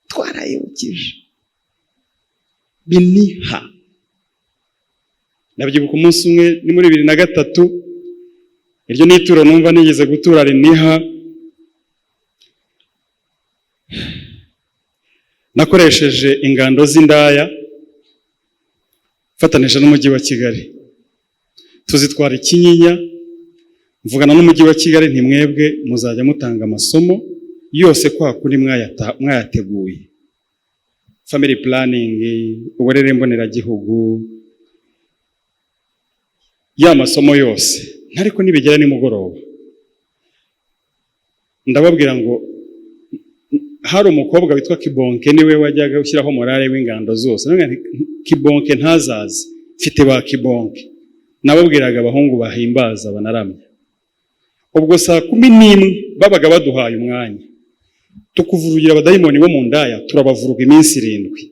twarayibukije biniha. Ndabyibuka umunsi umwe ni muri 2003, iryo nituro numva nigeze gutura riniha. Nakoresheje ingando z'indaya mfatanije n'umujyi wa Kigali, tuzitwara Ikinyinya. Mvugana n'umujyi wa Kigali nti mwebwe muzajya mutanga amasomo yose kwa kuri mwayateguye, family planning, uburere mboneragihugu, ya masomo yose. Ariko nibigera nimugoroba ndababwira ngo hari umukobwa witwa Kibonke, niwe wajyaga ushyiraho morale w'ingando zose. Kibonke ntazaze, mfite ba Kibonke. Nababwiraga abahungu bahimbaza banaramya. Ubwo saa 11 babaga baduhaye umwanya tukuvurugira abadayimoni bo mu ndaya, turabavuruga iminsi 7,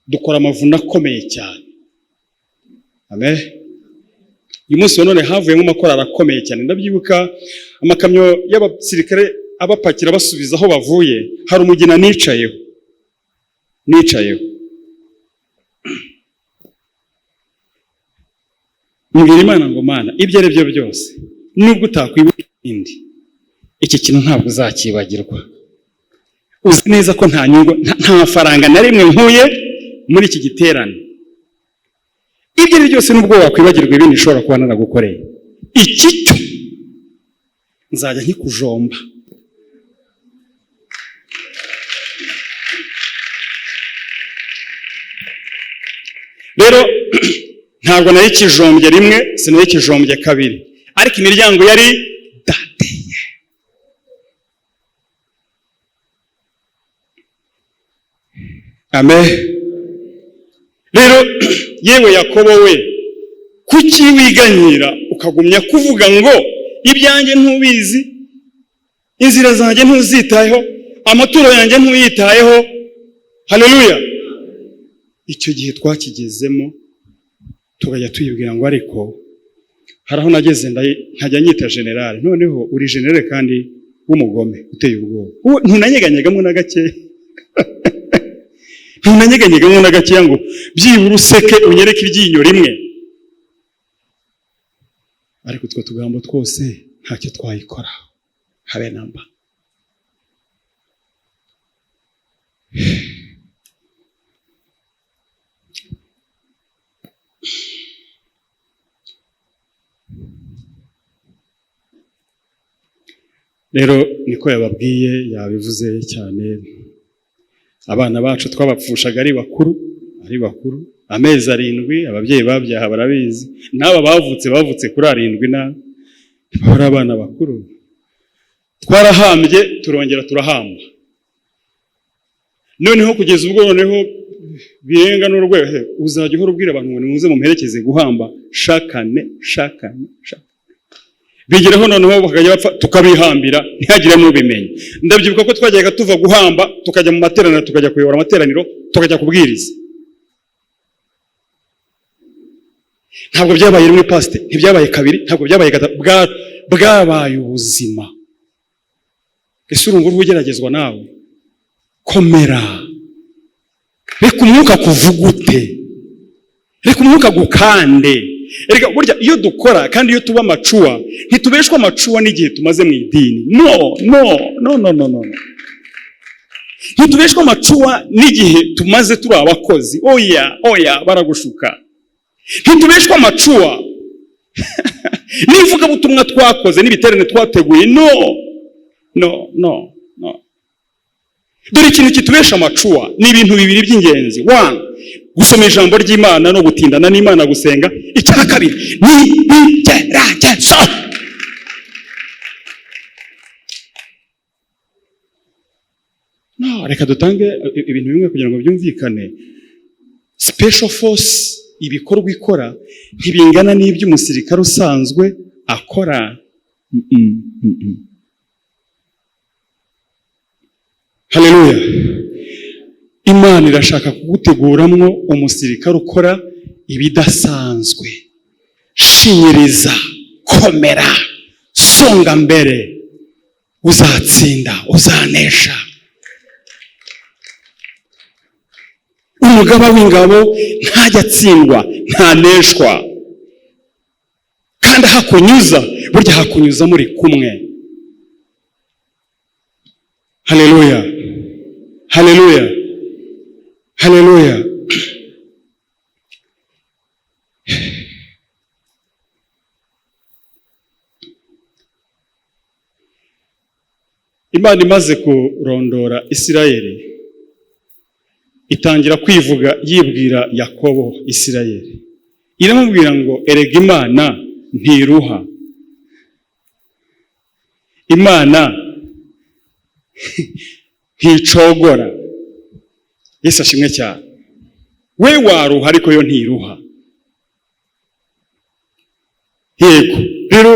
dukora amavuna akomeye cyane. Amen. Uyu munsi wa none havuyemo amakorali akomeye cyane. Ndabyibuka amakamyo y'abasirikare abapakira basubiza aho bavuye, hari umugina nicayeho. Mbwira Imana ngo Mana, ibyo ari byo byose nubwo utakwibuka indi, iki kintu ntabwo uzakibagirwa. Uzi neza ko nta nyungu, nta faranga na rimwe nkuye muri iki giterane. Ibyo ari byose nubwo wakwibagirwa ibindi ushobora kuba naragukoreye, iki cyo nzajya nkikujomba. Rero ntabwo nari kijombye rimwe, sinari kijombye kabiri, ariko imiryango yari dateye. Amen. Rero yewe Yakobo we, kuki wiganyira ukagumya kuvuga ngo ibyanjye ntubizi, inzira zanjye ntuzitayeho, amaturo yanjye ntuyitayeho? Haleluya. Icyo gihe twakigezemo tukajya tuyibwira ngo ariko hari aho nageze nkajya nyita generale. Noneho uri generale kandi w'umugome uteye ubwoba, ntunanyeganyegamo na gakeya. Ntunanyeganyegamo na gakeya ngo byibura useke unyereke iryinyo rimwe. Ariko utwo tugambo twose ntacyo twayikora habe namba. Rero niko yababwiye, yabivuze cyane. Abana bacu twabapfushaga ari bakuru, amezi 7, ababyeyi babyaha barabizi, n'aba bavutse kuri 7 na bari abana bakuru. Twarahambye turongera turahamba. Noneho kugeza ubwo noneho birenga n'urwego, uzajya uhora ubwira abantu ngo nimuze mumperekeze guhamba shakane. Bigeraho noneho bakajya bapfa tukabihambira, ntihagire n'ubimenya. Ndabyibuka ko twajyaga tuva guhamba tukajya mu materaniro, tukajya kuyobora amateraniro, tukajya kubwiriza. Ntabwo byabaye rimwe pasite, ntibyabaye kabiri, ntabwo byabaye gatatu, bwabaye ubuzima. Ese urumva uri ugeragezwa nawe? Komera, reka umwuka kuvugute, reka umwuka gukande. Reka burya iyo dukora kandi iyo tuba amacuwa, ntitubeshwa amacuwa n'igihe tumaze mu idini. No, no, no, no, no, no. Ntitubeshwa amacuwa n'igihe tumaze turi abakozi. Oya, oya, baragushuka. Ntitubeshwa amacuwa n'ivugabutumwa twakoze n'ibiterane twateguye. No, no, no, no. Dore ikintu kitubesha amacuwa ni ibintu bibiri by'ingenzi. One, gusoma ijambo ry'Imana no gutindana n'Imana gusenga. Icya kabiri ni ibigeragezo. No, reka dutange ibintu bimwe kugira ngo byumvikane. Special force ibikorwa ikora ntibingana n'iby'umusirikare usanzwe akora. Haleluya. Imana irashaka kuguteguramwo umusirikare ukora ibidasanzwe. Shinyiriza, komera, songa mbere, uzatsinda, uzanesha. Umugaba w'ingabo ntajya atsindwa, ntaneshwa. Kandi hakunyuza, burya hakunyuza muri kumwe. Haleluya, haleluya, haleluya. Imana imaze kurondora Isirayeli, itangira kwivuga yibwira Yakobo Isirayeli. Iramubwira ngo erega Imana ntiruha, Imana nticogora. Yesu ashimwe cyane. We waruha ariko yo ntiruha. Yego, rero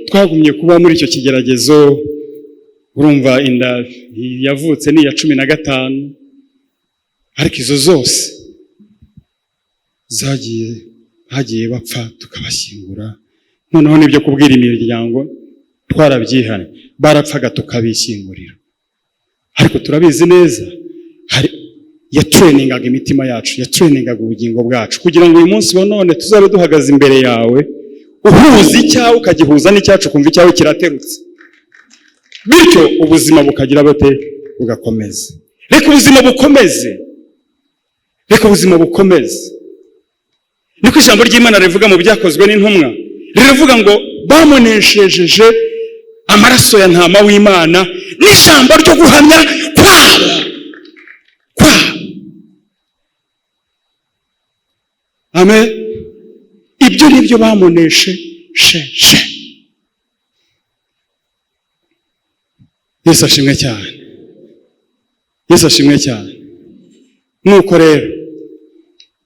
twagumye kuba muri icyo kigeragezo. Urumva inda yavutse ni iya 15, ariko izo zose zagiye hagiye bapfa tukabashyingura. Noneho nibyo kubwira imiryango twarabyihanye, barapfaga tukabishyingurira. Ariko turabizi neza, hari yatrainingaga imitima yacu, yatrainingaga ubugingo bwacu, kugira ngo uyu munsi wa none tuzabe duhagaze imbere yawe, uhuza icyawe ukagihuza n'icyacu, ukumva icyawe kiraterutse, bityo ubuzima bukagira bute, bugakomeza. Reka ubuzima bukomeze, reka ubuzima bukomeze. Niko ijambo ry'Imana rivuga mu byakozwe n'intumwa, riravuga ngo bamuneshejeje amaraso ya ntama w'Imana n'ijambo ryo guhamya kwabo kwabo. Amen. Ibyo nibyo bamuneshejeje. Yesu ashimwe cyane, Yesu ashimwe cyane. Nuko rero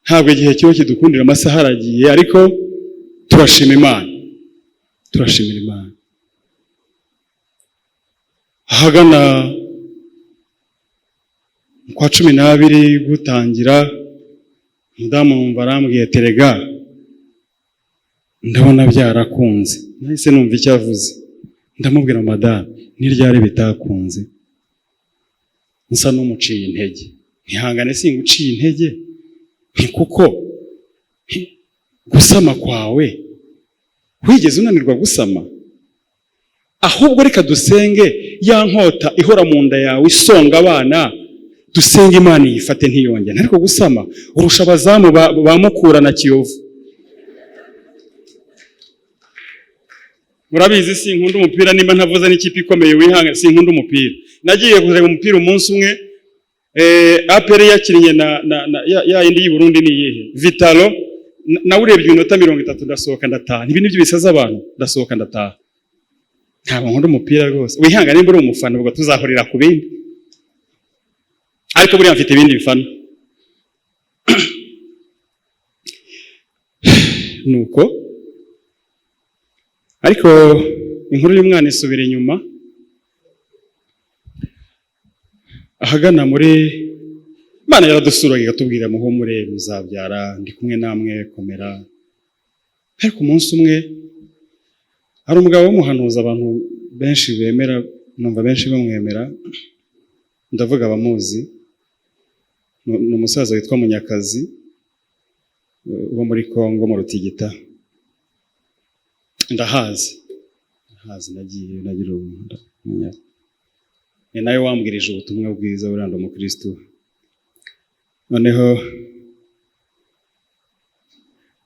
ntabwo igihe kiba kidukundira, amasaha aragiye, ariko turashima Imana, turashimira Imana. Ahagana kwa 12 gutangira, umudamu wumva arambwiye terega ndabona byarakunze. Nahise numva icyo avuze, ndamubwira madamu ni ryari bitakunze? Nsa n'umuciye intege, ntihangane singuciye intege, nti kuko gusama kwawe wigeze unanirwa gusama? Ahubwo reka dusenge ya nkota ihora mu nda yawe isonga abana, dusenge Imana yifate ntiyongere. Ariko gusama urusha abazamu ba Mukura na Kiyovu. Murabizi sinkunda umupira, nimba ntavuze n'ikipe ikomeye wihanga, sinkunda umupira. Nagiye kureba umupira umunsi umwe, APR yakinnye na ya yindi y'u Burundi ni iyihe? Vitalo. Nawe urebye iminota 30 ndasohoka ndataha. Ibi nibyo bisaza abantu, ndasohoka ndataha. Ntabwo nkunda umupira rwose. Wihangane nimba uri umufana, ubwo tuzahurira ku bindi. Ariko buriya mfite ibindi bifana. Nuko Ariko inkuru y'umwana isubira inyuma ahagana muri Imana yaradusuraga ikatubwira muhumure muzabyara, ndi kumwe namwe, komera. Ariko umunsi umwe hari umugabo w'umuhanuzi abantu benshi bemera, numva benshi bamwemera, ndavuga abamuzi, ni umusaza witwa Munyakazi wo muri Kongo mu Rutigita. Ndahazi, nagiye nagira ubuntu, ni nawe wambwirije ubutumwa bwiza buranda umukristo. Noneho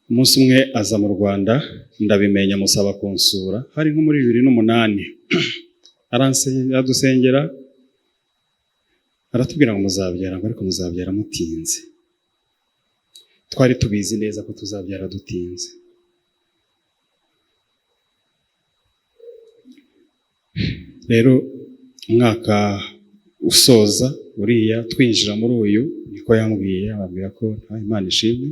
umunsi umwe aza mu Rwanda, ndabimenya musaba kunsura, hari nko muri 2008. Aradusengera, aratubwira ngo muzabyara, ngo ariko muzabyara mutinze. Twari tubizi neza ko tuzabyara dutinze. Rero umwaka usoza uriya twinjira muri uyu, niko yambwiye, ababwira ko nta Imana ishimwe,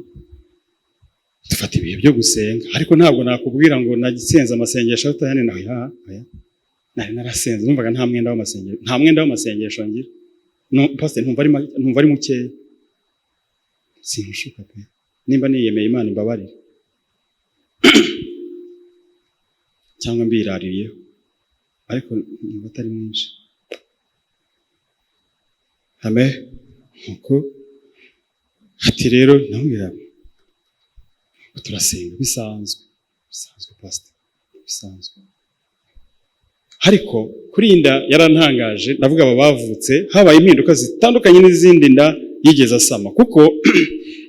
dufata ibihe byo gusenga. Ariko ntabwo nakubwira ngo nagisenze amasengesho atayane na ya nari narasenze, numvaga nta mwenda w'amasengesho, nta mwenda w'amasengesho ngira. No pastor, ntumva ari mukeya, sinshuka pe, nimba niyemeye Imana imbabarire cyangwa mbiraririyeho, ariko numva atari mwinshi. Amen. Nuko ati rero namubwira turasenga bisanzwe, bisanzwe pastor, bisanzwe. Ariko kuri inda yarantangaje, ndavuga aba bavutse habaye impinduka zitandukanye n'izindi nda yigeze asama, kuko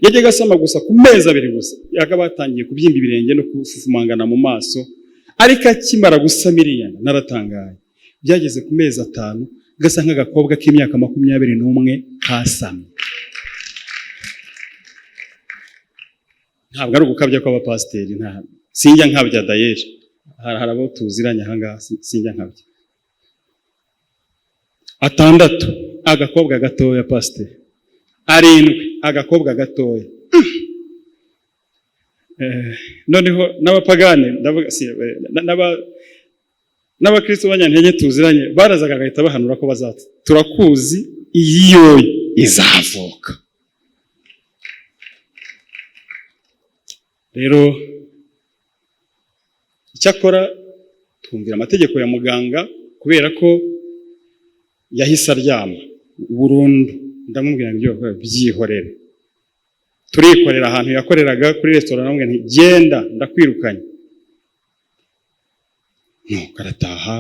yajyaga asama gusa ku mezi abiri gusa yakaba yatangiye kubyimba ibirenge no kufufumangana mu maso. Ariko akimara gusama iriya nda naratangaye, byageze ku mezi 5 gasa nk'agakobwa k'imyaka 21 kasamye. Ntabwo ari ugukabya kw'abapasiteri, nta sinjya nkabya dayeri, hari abo tuziranye aha ngaha, sinjya nkabya. 6 agakobwa gatoya pasiteri, 7 agakobwa gatoya. Noneho n'abapagani ndavuga n'abakristo b'abanyantege tuziranye barazaga bagahita bahanura ko bazatsa, turakuzi iyo izavuka. Rero icyakora twumvira amategeko ya muganga, kubera ko yahise aryama burundu. Ndamubwira ngo byihorere, turikorera ahantu yakoreraga kuri restaurant, ndamubwira nti genda ndakwirukanye. Nuko arataha.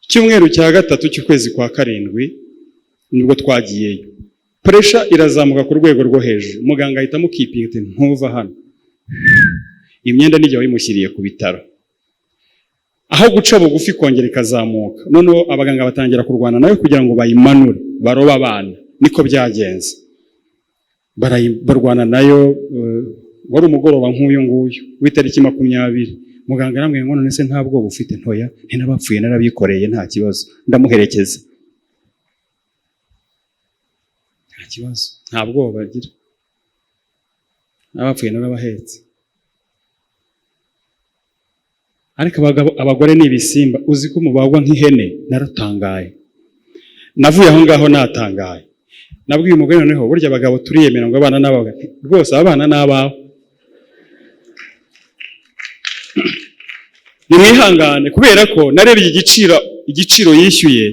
Icyumweru cya 3 cy'ukwezi kwa 7 nibwo twagiyeyo. Pressure irazamuka ku rwego rwo hejuru, muganga ahita amukipinga ati ntuva hano, imyenda nijye wayimushyiriye ku bitaro. Aho guca bugufi kongera ikazamuka, noneho abaganga batangira kurwana nayo kugira ngo bayimanure baroba abana. Niko byagenze, barwana nayo. Wari umugoroba nk'uyu nguyu w'itariki 20. Muganga arambwira ngo none se nta bwoba ufite? Ntoya, ntinabapfuye narabikoreye, nta kibazo, ndamuherekeza, nta kibazo, nta bwoba agira, n'abapfuye narabahetse. Ariko abagore ni ibisimba, uzi ko mubagwa nk'ihene. Naratangaye, navuye aho ngaho natangaye. Nabwiye umugore noneho burya abagabo turiyemera ngo abana n'abawe, rwose abana n'abawe nimwihangane, kubera ko narebye igiciro yishyuye.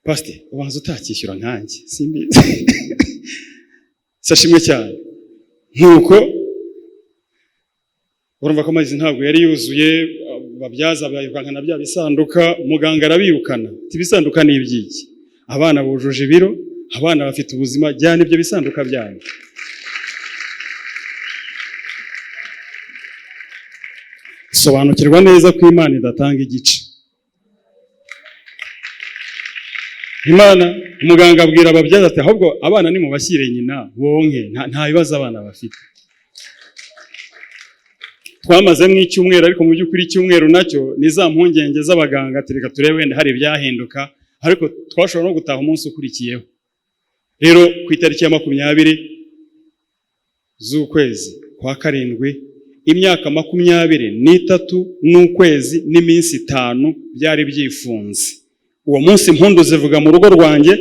Pastor, ubanza utakishyura nkanjye simbizi. Sashimwe cyane. Nkuko urumva ko amazi ntabwo yari yuzuye, babyaza bayirukankana bya bisanduka, muganga arabirukana ati ibisanduka ni ibyiki? Abana bujuje ibiro, abana bafite ubuzima, jyana ibyo bisanduka byanyu. Sobanukirwa neza ko Imana idatanga igice. Imana, muganga abwira ababyaza ati ahubwo abana nimubashyire nyina bonke, nta bibazo abana bafite. Twamaze mu icyumweru, ariko mu by'ukuri icyumweru nacyo ni za mpungenge z'abaganga, reka turebe wenda hari ibyahinduka, ariko twashobora no gutaha umunsi ukurikiyeho. Rero ku itariki ya 20 z'ukwezi kwa karindwi, imyaka 23 n'ukwezi n'iminsi 5 byari byifunze. Uwo munsi impundu zivuga mu rugo rwanjye.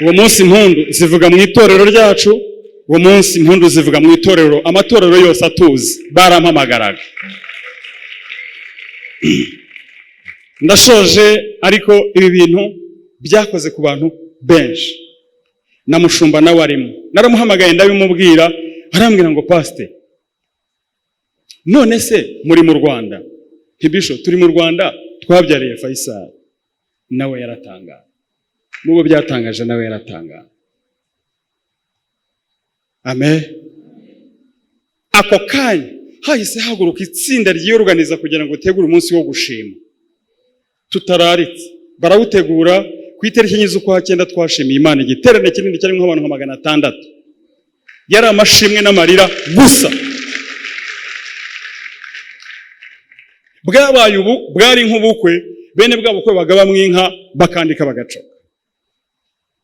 Uwo munsi impundu zivuga mu itorero ryacu. Uwo munsi impundu zivuga mu itorero, amatorero yose atuzi barampamagaraga. Ndashoje, ariko ibi bintu byakoze ku bantu benshi, na mushumba nawe arimo. Naramuhamagaye ndabimubwira, arambwira ngo: "Pasite, none se muri mu Rwanda?" Ntibisho turi mu Rwanda, twabyariye Faisal. Nawe yaratangaye, mubo byatangaje nawe yaratangaye. Amen. Ako kanya hahise haguruka itsinda ryiyoruganiza kugira ngo utegure umunsi wo gushima tutararitse. Barawutegura ku itariki 4 z'ukwa cyenda. Twashimiye Imana igiterane kinini cyarimo abantu nka 600. Yari amashimwe n'amarira gusa. Bwabaye ubu bwari nk'ubukwe, bene bwa bukwe bagabamwo inka, bakandika, bagacoka.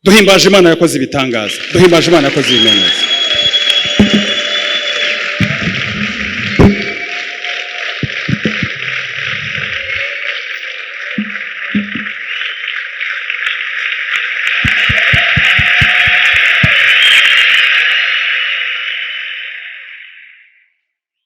Duhimbaje Imana yakoze ibitangaza, duhimbaje Imana yakoze ibimenyetso.